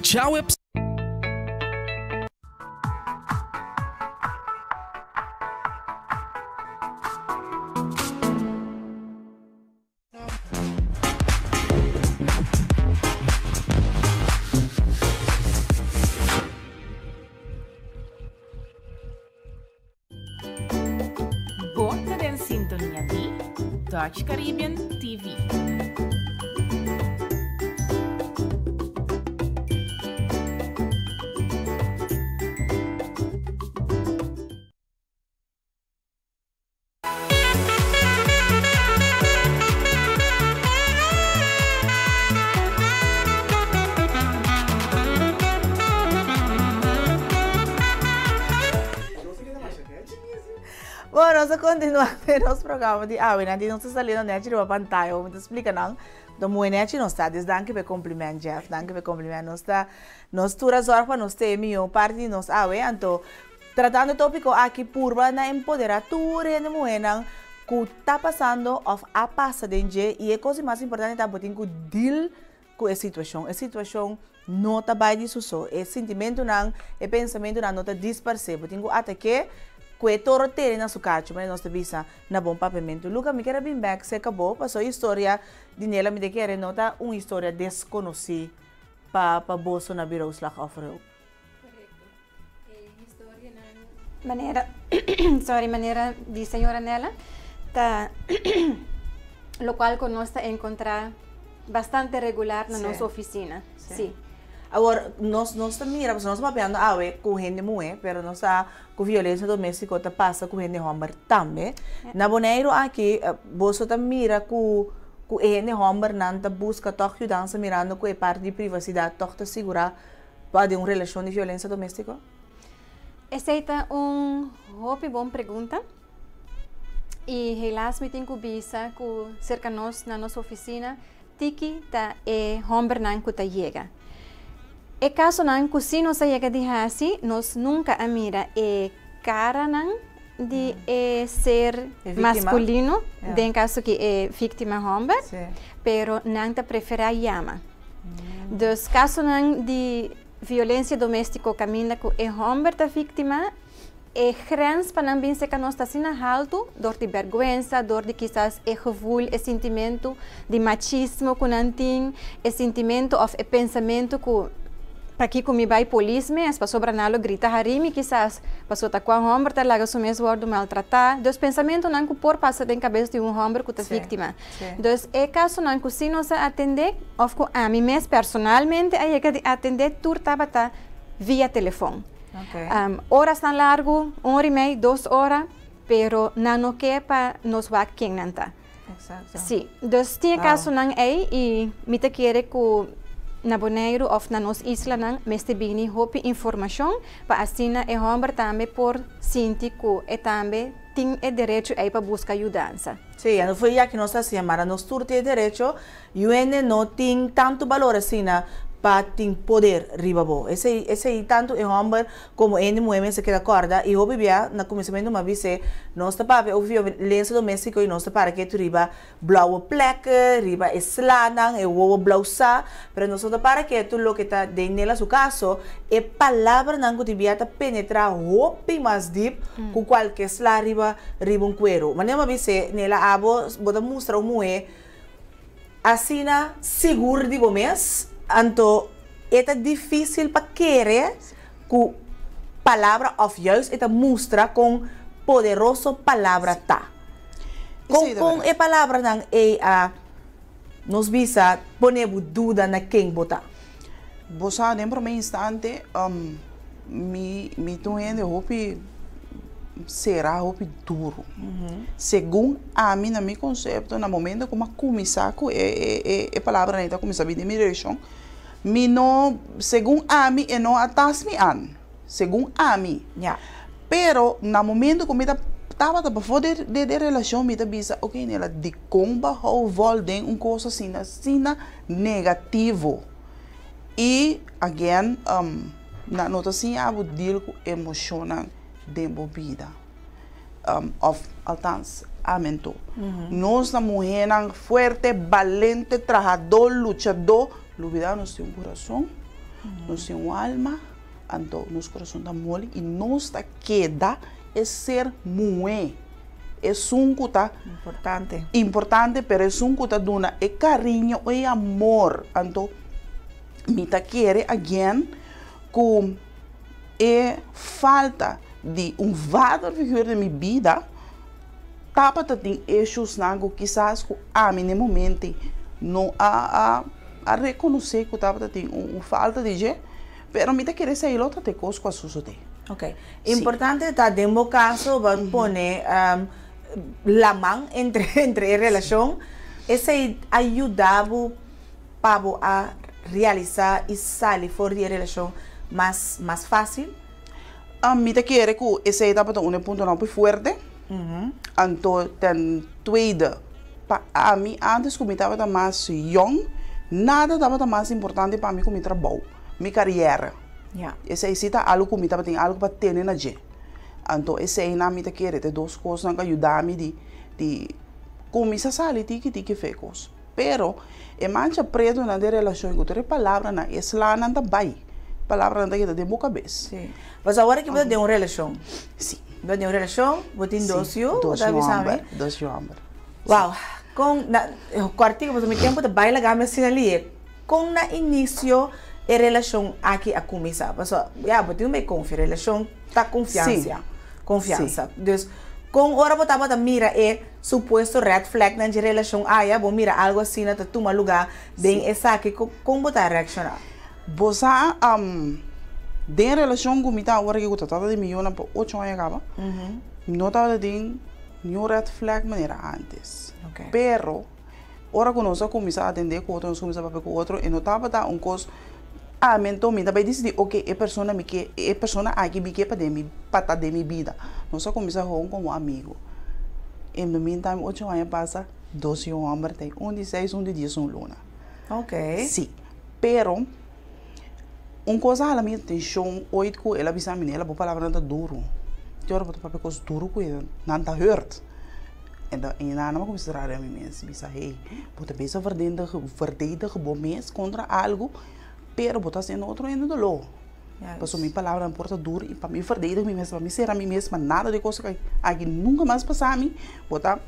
Speaker 14: Djaweps.
Speaker 1: Bo ta den sintonia di Dutch Caribbean TV.
Speaker 2: Bueno, nos a continua den nos programa di awe. Nan di nos ta saliendo nechi riba pantaya. Mi ta splika nan. Do moe nechi nos ta. Dus danki pa e compliment, Jeff. Danki pa e compliment. Nos ta, nos tur a zorg pa nos ta e mihó parti di nos awe. Anto, Tratando e tópiko aki purba na empoderá tur hende muhénan ku ta pasando òf a pasa den dje i e kos di mas importante ta bo tin ku deal ku e situashon. E situashon no ta bai di su so. E sintimentunan, e pensamentunan no ta disparsé. Bo tin ku atak'é ku e toro tene na su kachu, manera nos ta bisa na bon papiamentu. Luca, mi kier a bin bèk serka bo pasobra e historia di Nela mi ta kere no ta un historia deskonosí pa boso na Bureau Slachtofferhulp.
Speaker 11: Korekto. E historianan Manera, sorry, manera di señora Nella, ta locual cu nos ta encontra bastante regular na nos oficina. Si.
Speaker 2: Awor, nos nos ta mira, pasobra nos ta papiando awe cu hende muhe, pero nos sa cu violencia domestico ta pasa cu hende homber tambe. Na Boneiru aki, boso ta mira cu cu e hende hombernan ta busca toch yudansa mirando cu e parti di privacidad toch ta sigura pa den un relacion di violencia domestico?
Speaker 11: Esei ta un hopi bon pregunta y helaas mi tin cu bisa cu cerca nos na nos oficina tiki ta e hombernan cu ta yega. E casonan cu si nos a yega di haci nos nunca a mira e caranan di e ser masculino, den caso ki e victima homber, pero nan ta prefera yama. Dus casonan di Violencia domestico caminda cu e homber ta victima, e grens pa nan bin seca nos ta asina halto dor di berguensa, dor di kisas e gevoel, e sintimento di machismo cu nan tin, e sintimento of e pensamento cu pakico mi bay polis mes, pasobra nan lo grita hari mi kisas, pasobra ta cua homber ta laga su mes wordo maltrata. Dus pensamentonan cu por pasa den cabes di un homber cu ta victima. Dus e kasonan ku si nos a atendé òf ku ami mes personalmente a yega di atendé tur tabata via telefòn. Orasnan largu, un ora i mei, dos ora, pero nan no ke pa nos wak ken nan ta. Sí, dus tin e kasonan ei i mi ta kere ku na Boneiru òf na nos islanan mester bini hopi informashon pa asina e hòmber tambe por sinti ku e tambe tin e derecho ei pa buska yudansa.
Speaker 2: Sí, no fue ya ki nos ta hasié, mara nos tur tin e derecho, yuende no tin tantu balor asina pa tin poder riba bo. Esei, esei tantu e hòmber komo e hende muhé mester keda kòrda i hopi bia na kuminsamentu m'a bis'é, nos ta papia over violensia doméstiko i nos ta para ketu riba blauwe plekken, riba e slanan, e wowo blousá, pero nos no ta para ketu loke ta den Nela su kaso, e palabranan ku tin bia ta penetrá hopi mas dip ku kualke sla riba riba un kueru. Manera mi a bis'é, Nela, abo bo ta mustra un muhé asina sigur di bo mes, anto e ta difísil pa kere ku palabra òf juist e ta mustra kon poderoso palabra ta. Kon kon e palabranan ei a nos bisa pone bo duda na ken bo ta?
Speaker 13: Bo sa den prome instante mi mi ta un hende hopi sera hopi duro. Segun ami na mi konsepto na momento ku mi a kuminsá ku e e e palabranan ei ta kuminsá bini den mi direkshon mi no segun ami e no a tas mi an. Segun ami. Pero na momento ku mi ta tabata pafó de de relashon mi ta bisa ok Nela dikon bo a hou vòl den un kos asina asina negativo i again nan no ta siña bo deal ku emoshonnan den bo bida òf altans amen tur nos ta muhénan fuerte balente trahadó luchadó lubidá nos tin un kurason nos tin un alma. Anto nos kurason ta moli i nos ta keda e ser muhé, esun ku ta
Speaker 2: Importante.
Speaker 13: importante, pero esun ku ta duna e kariño, e amor. Anto mi ta kere again ku e falta di un vaderfiguur den mi bida tabata tin issuesnan ku kisas ku ami na e momento no a a rekonosé ku tabata tin un falta di dje. Pero mi ta kere esei lo ta te kos ku a sosodé.
Speaker 2: Ok. Importante ta den bo kaso bo a pone laman entre entre e relashon. Esei a yuda bo pa bo a realisá i sali for di e relashon mas mas fásil?
Speaker 13: Mi ta kere ku esei tabata un e puntonan hopi fuerte. Anto ten tweede, pa ami antes ku mi tabata mas yòn, nada tabata mas importante pa mi ku mi trabou. Mi kariera. Esei si ta algu ku mi tabatin algu pa tene na dje. Anto eseinan mi ta kere ta e dos kosnan ku a yuda mi di di kuminsá sali tiki tiki fe kos. Pero e mancha pretonan den relashon ku tur e palabranan, e slanan ta bai. Palabranan ta keda den bo kabes.
Speaker 2: Sí. Pasobra awor aki bo ta den un relashon.
Speaker 13: Sí.
Speaker 2: Bo ta den un relashon, bo tin dos yu, bo ta bisa mi.
Speaker 13: Dos yu hòmber.
Speaker 2: Wow. Kon na kòrtiku pasobra mi tempu ta bai laga mi asina lihe. Kon na inisio e relashon aki a kuminsá? Pasobra, ya, bo tin un bei konfia. Relashon ta konfiansia. Konfiansa. Dus kon ora bo tabata mira e supuesto red flag nan dje relashon aya, bo mira algu asina ta tuma lugá den esaki, kon bo ta reakshoná?
Speaker 13: Bo sa, den relashon ku mi ta awor aki ku ta tata di mi yunan pa ocho aña kaba, no tabata tin niun red flag manera ántes. Pero ora ku nos a kuminsá atendé ku otro, nos a kuminsá papia ku otro, e no tabata un kos Ami anto mi ta bai disidí, oke, e persona mi ke, e persona aki mi ke pa den mi, pa ta den mi bida. Nos a kuminsá hon komo amigu. In the meantime, ocho aña pasa, dos yu hòmber ta ei, un di seis, un di diesun luna.
Speaker 2: Oke.
Speaker 13: Sí. Pero, un kos a hala mi atenshon oit ku el a bisa mi, Nela, bo palabranan ta duru. Te ora bo ta papia kos duru ku e, nan ta hurt. Enton e nana a kuminsá rabia mi mes, bisa hey, bo ta bisa verdedig bo mes kontra algu, pero bo ta hasiendo otro hende doló. Pasobra mi palabranan por ta duru i pa mi verdedig mi mes, pa mi sera mi mes pa nada di kos aki nunka mas pasa mi, bo ta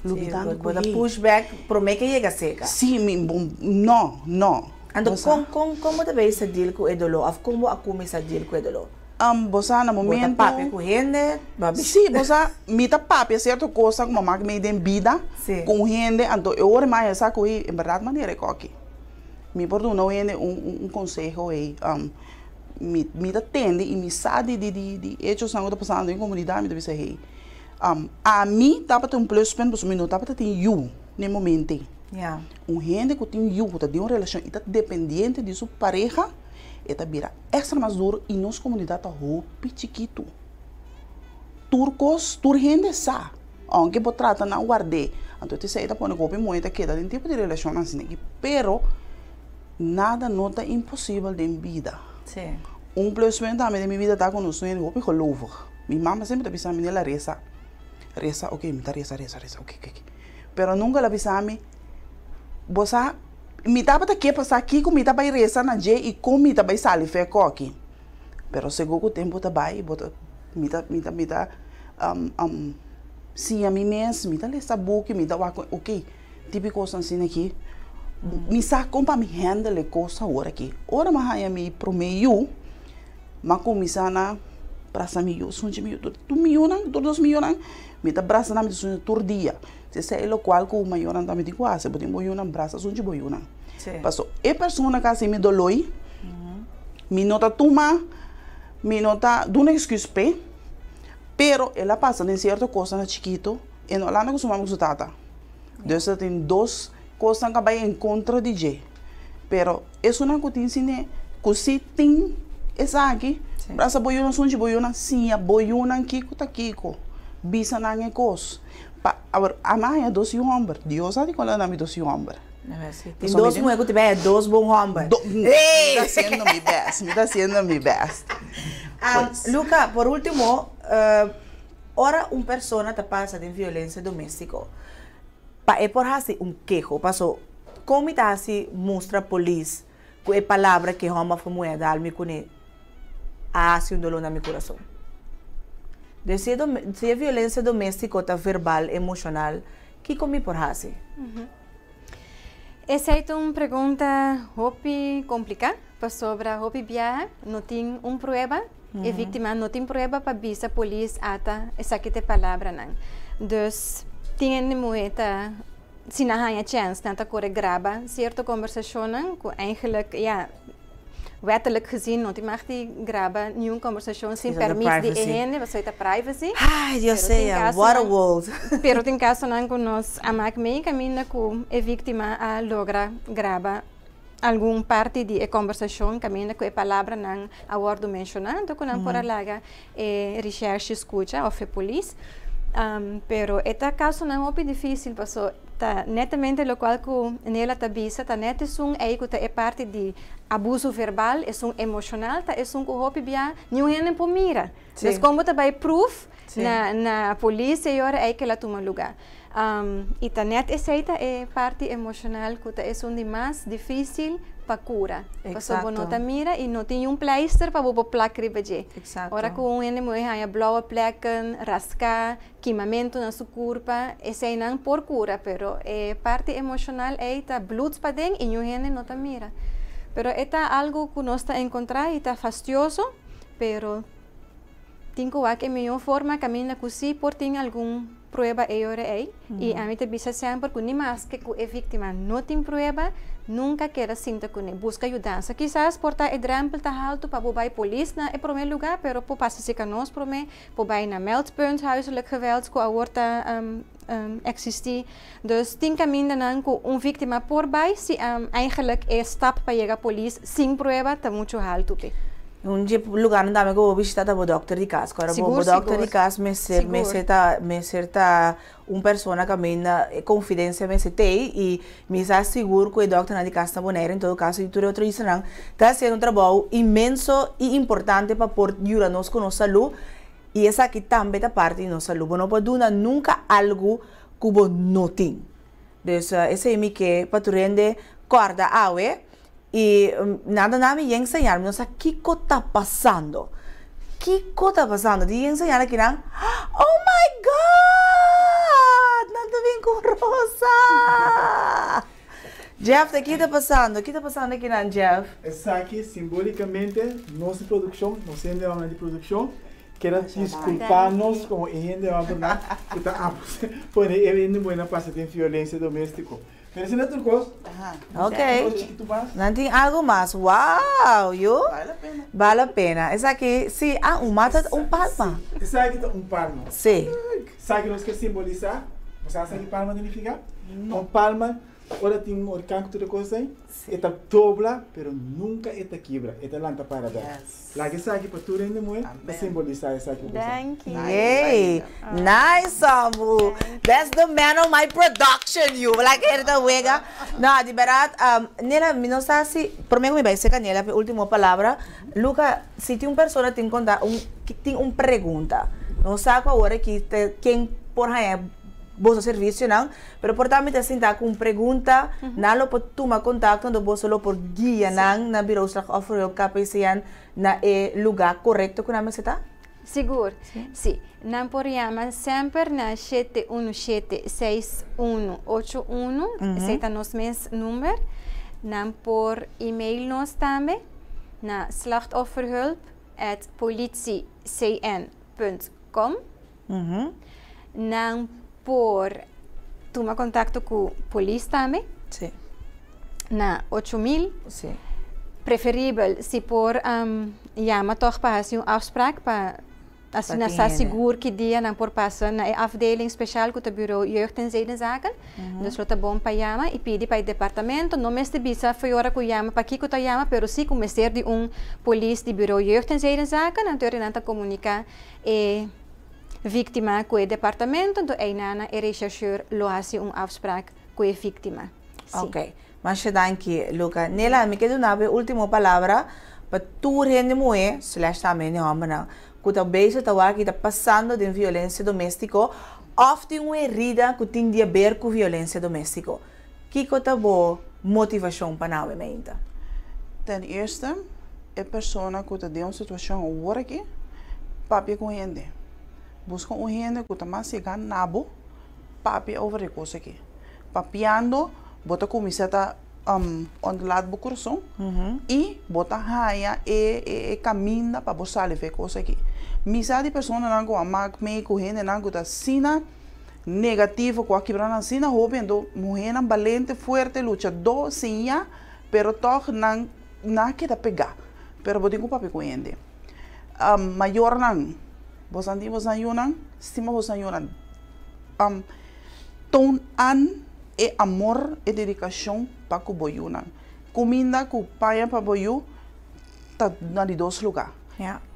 Speaker 13: lubidando ku
Speaker 2: hey. Bo ta push back promé ke yega seka.
Speaker 13: Sí, mi, no, no.
Speaker 2: Anto kon, kon, kon bo ta bisa deal ku e doló òf kon bo a kuminsá deal ku e doló?
Speaker 13: Bo sa na momento.
Speaker 2: Bo ta papia ku hende?
Speaker 13: Sí, bo sa, mi ta papia sierto kosnan ku mama mei den bida ku un hende, anto e ora mi a sa ku ei en bèrdat manera e koki. Mi por duna un hende un konseho ei, mi mi ta tende i mi sa di di di echosnan ku ta pasando den komunidat, mi ta bisa hey, ami tabata un pluspunt pasobra mi no tabata tin yu na e momento ei. Un hende ku tin yu ku ta den un relashon i ta dependiente di su pareha, e ta bira Extra mas duro y nos comunidad ta hopi chikitu. Tur cos, tur hende sa, aunke bo trata nan ward'é. Anto esei ta pone cu hopi muhe ta keda den tipo di relacionnan asina aki. Pero nada no ta imposibel den bida. Un pluspunt tambe den mi bida ta cu nos un hende hopi gelovig. Mi mama semper ta bisa mi, Nela resa, resa, ok, mi ta resa, resa, resa, ok, ok. Pero nunca el a bisa mi, bo sa. Mi tabata ke pa sa kiko mi ta bai resa na dje i kon mi ta bai sali fe koki. Pero segun ku tempu ta bai, bo ta, mi ta, mi ta, mi ta siña mi mes, mi ta lesa buki, mi ta wak, ok, tipo kosnan asina aki, mi sa kon pa mi handle e kos awor aki. Ora mi a haña mi promé yu, mi a kuminsá na brasa mi yu, sunchi mi yu, tur mi yunan, tur dos mi yunan, mi ta brasa nan, mi ta sunchi tur dia. Si esei e lokual ku mayornan tambe tin ku hasi, bo tin bo yunan brasa sunchi bo yunan. Paso e persona ku a hasi mi doloi, mi no ta tuma, mi no ta duna excuse p'e, pero el a pasa den sierto kosnan na chikitu, e no a landa ku su mama ku su tata. Dus ta tin dos kosnan ku a bai en kontra di dje. Pero esunnan ku tin siné, ku si tin esaki, brasa bo yunan sunchi bo yunan, siña bo yunan kiko ta kiko, bisa nan e kos. Pa awor ama haña dos yu hòmber. Dios a di kon lo duna mi dos yu hòmber.
Speaker 2: Tin dos muhé ku ta bai haña dos bon hòmber.
Speaker 13: Mi ta hasiendo mi bèst, mi ta hasiendo mi bèst.
Speaker 2: Luca, por último, ora un persona ta pasa den violensia doméstiko, pa e por hasi un keho, paso kon mi ta hasi mustra polis ku e palabra ku e hòmber òf e muhé a dal mi kuné a hasi un doló na mi kurason? Dus si e si e violensia doméstiko ta verbal, emoshonal, kiko mi por hasi?
Speaker 11: Esei ta un pregunta hopi kompliká, pasobra hopi biaha no tin un prueba, e víktima no tin prueba pa bisa polis ata esaki ta e palabranan. Dus tin hende muhé ta si nan haña chèns nan ta kore graba sierto kombersashonnan ku eigentlik ya wettelijk gezien no tin mag di graba niun kombersashon sin permis di e hende pasobra e ta privacy.
Speaker 2: Ay Dios sea, what a world.
Speaker 11: Pero tin kasonan ku nos a mak mei kaminda ku e víktima a logra graba algun parti di e kombersashon kaminda ku e palabranan a wòrdu menshoná anto ku nan por a laga e rishèrshe skucha òf e polis. Pero e ta kasonan hopi difísil paso ta netamente lokual ku Nela ta bisa ta nèt esun ei ku ta e parti di abuso verbal, esun emoshonal ta esun ku hopi bia niun hende por mira. Dus kon bo ta bai proof na na polis e ora ei kila tuma lugá. I ta nèt esei ta e parti emoshonal ku ta esun di mas difísil pa kura. Pasobra bo no ta mira i no tin niun pleister pa bo por plak riba dje. Ora ku un hende muhé haña blòwe plèken, raská, kimamentu na su kurpa, eseinan por kura, pero e parti emoshonal ei ta bluts paden i niun hende no ta mira. Pero e ta algu ku nos ta enkontrá i ta fastioso, pero. Tin ku wak e mihó forma kaminda ku sí por tin algun prueba ei ora ei. I ami ta bisa semper ku ni maske ku e víktima no tin prueba, nunka keda sinta kuné. Buska yudansa. Kisas por ta e drèmpel ta haltu pa bo bai polis na e promé lugá, pero por pasa serka nos promé, por bai na Meldpunt Huiselijk Geweld ku awor ta eksistí. Dus tin kamindanan ku un víktima por bai si eigenlijk e stap pa yega polis sin prueba ta muchu haltu p'e.
Speaker 2: Un dje lugarnan tambe ku bo bishita ta bo dòkter di kas. Kòrda bo, bo dòkter di kas mester mester ta mester ta un persona kaminda e konfidensia mester t'ei i mi sa sigur ku e dòkternan di kas na Bonaire en todo kaso i tur e otro islanan ta hasiendo un trabou inmenso i importante pa por yuda nos ku nos salú i esaki tambe ta parti di nos salú. Bo no por duna nunka algu ku bo no tin. Dus esei mi ke pa tur hende kòrda awe i nan ta na mi yen señal mi no sa kiko ta pasando. Kiko ta pasando? Di yen señal aki nan, Oh my God! Nan ta bin ku rosa! Jeff, ta ki ta pasando? Ki ta pasando aki nan, Jeff?
Speaker 15: Esaki simbolikamente nos di produkshon, nos hende homber di produkshon, Keda disculpa nos como e hende hombernan cu ta abuse pone e hende muhernan pasa den violencia domestico. Pero esei no tur cos.
Speaker 2: Ok.
Speaker 15: Un cos chikitu mas.
Speaker 2: Nan tin algo mas. Wow, yu.
Speaker 13: Bale la pena.
Speaker 2: Bale la pena. Esaki, si, ah, un mata ta un palma.
Speaker 15: Esaki ta un palma.
Speaker 2: Si.
Speaker 15: Esaki nos ke simbolisa. Bo sa esaki palma ta nifica? Un palma. Ora tin un orkan ku tur e kos ei, e ta dobla, pero nunka e ta kibra, e ta lanta para bèk. Laga esaki pa tur hende muhé pa simbolisá esaki ku bo sa.
Speaker 2: Yay! Nice Sambu! That's the man of my production yu! Laga hende ta wega. No, di bèrdat, Nela, mi no sa si, promé ku mi bai serka Nela pa e último palabra, Luca, si tin un persona tin konta un, tin un pregunta, no sa ku awor aki ta ken por haña boso servisionan, Pero por ta mi ta sinta ku un pregunta, nan lo por tuma kontakto anto boso lo por guia nan na Bureau Slachtofferhulp KPCN na e lugá korekto ku nan mester ta?
Speaker 11: Sigur, si. Nan por yama semper na 717 6181, esei ta nos mes number. Nan por email nos tambe na slachtofferhulp at politiecn punt com. Nan por tuma kontakto ku polis tambe.
Speaker 2: Sí.
Speaker 11: Na 8000.
Speaker 2: Sí.
Speaker 11: Preferibel si por yama tòg pa hasi un afsprak pa asina sa sigur ki dia nan por pasa na e afdeling speshal ku ta Bureau Jeugd en Zedenzaken. Dus lo ta bon pa yama i pidi pa e departamento. No mester bisa fo'i ora ku yama pakiko ta yama, pero si ku mester di un polis di Bureau Jeugd en Zedenzaken, anto nan ta komuniká e víktima ku e departamento, anto einanan e rechercheur lo hasi un afsprak ku e víktima. Sí.
Speaker 2: Ok. Masha danki, Luca. Nela, mi ke duna bo e último palabra pa tur hende muhé, slash tambe hende hòmbernan, ku ta bezig ta wak i ta pasando den violensia doméstiko òf tin un herida ku tin di aber ku violensia doméstiko. Kiko ta bo motivashon pa nawe meinta?
Speaker 13: Ten eerste, e persona ku ta den un situashon awor aki, papia ku un hende. Buska un hende ku ta mas yega na bo, papia over e kos aki. Papiando, bo ta kuminsá ta ontlaat bo kurason i bo ta haña e kaminda pa bo sali for e kos aki. Mi sa di personanan ku a mak mee ku hendenan ku ta asina negativo ku a kibra nan asina hopi anto muhénan balente fuerte luchadó siña pero tòg nan nan a keda pegá pero bo tin ku papia ku hende mayornan boso tin boso yunan stima boso yunan toon an e amor e dedikashon pa ku bo yunan kuminda ku paña pa bo yu ta na di dos lugá.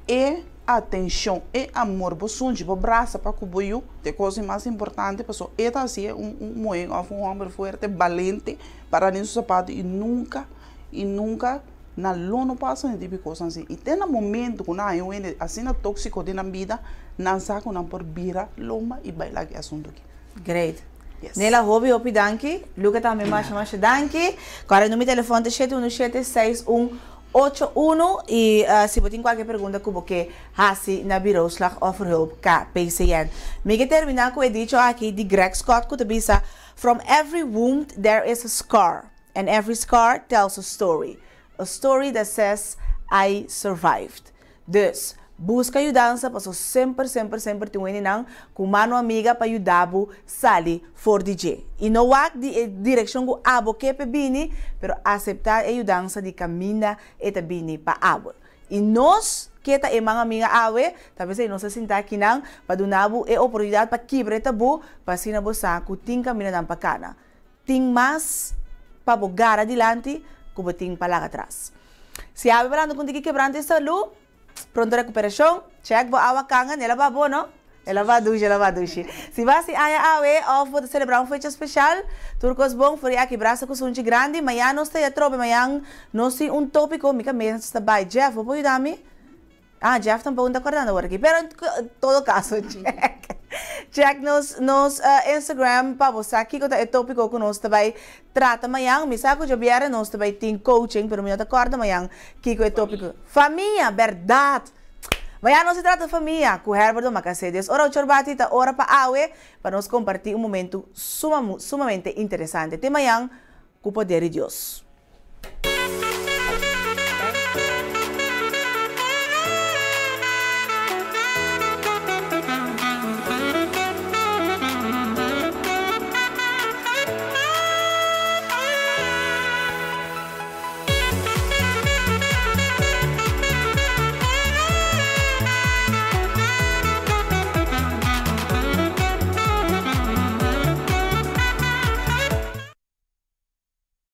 Speaker 13: E atenshon, e amor, bo sunchi, bo brasa pa ku bo yu ta e kos di mas importante pasobra e ta hasié un muhé òf un hòmber fuerte, balente, para den su sapatu i nunka, i nunka nan lo no pasa den tipo di kosnan asina. I te na momento ku nan haña un hende asina tóksiko den nan bida, nan sa ku nan por bira lomba i bai laga e asuntu aki.
Speaker 2: Great. Nela hopi hopi danki. Luca tambe masha masha danki. Kòrda number di telefòn ta shete unu shete seis un ocho unu i si bo tin kualke pregunta ku bo ke hasi na Bureau Slachtofferhulp KPCN. Mi ke terminá ku e dicho aki di Greg Scott ku ta bisa, From every wound there is a scar and every scar tells a story. A story that says I survived. Dus, Buska yudansa paso semper semper semper tin wendinan ku mano amiga pa yuda bo sali for di dje. I no wak di e direkshon ku abo ke p'e bini, pero aseptá e yudansa di kaminda e ta bini pa abo. I nos ke ta e man amiga awe, ta p'esei nos a sinta akinan pa duna bo e oportunidat pa kibra e tabú pa asina bo sa ku tin kamindanan pa kana. Tin mas pa bo gara dilanti ku bo tin pa laga atras. Si awe bo lanta ku un tiki kebrante di salú, Pronto recuperacion, check bo awa canga, el a ba bo no? El a ba dushi, el a ba dushi. Si bo haci aña awe of bo ta celebra un fecha special, tur cos bon, for di aki brasa cu sunchi grandi, mañan nos ta ya trobe, mañan nos tin un topico, mi cabeza ta bay, Jeff bo por yuda mi? Ah, Jeff tampoco no ta acordando awor aki, pero en todo caso check, check nos nos Instagram pa bo sa kico ta e topico cu nos ta bay Trata mañan, mi sa ku djobièrnè nos ta bai tin coaching, pero mi no ta kòrda mañan kiko e tópiko. Famia! Bèrdat! Mañan nos ta trata famia ku Herbert Omakase. Des ora ocho or bati ta ora pa awe pa nos kompartí un momentu suma sumamente interesante. Te mañan ku poder di Dios.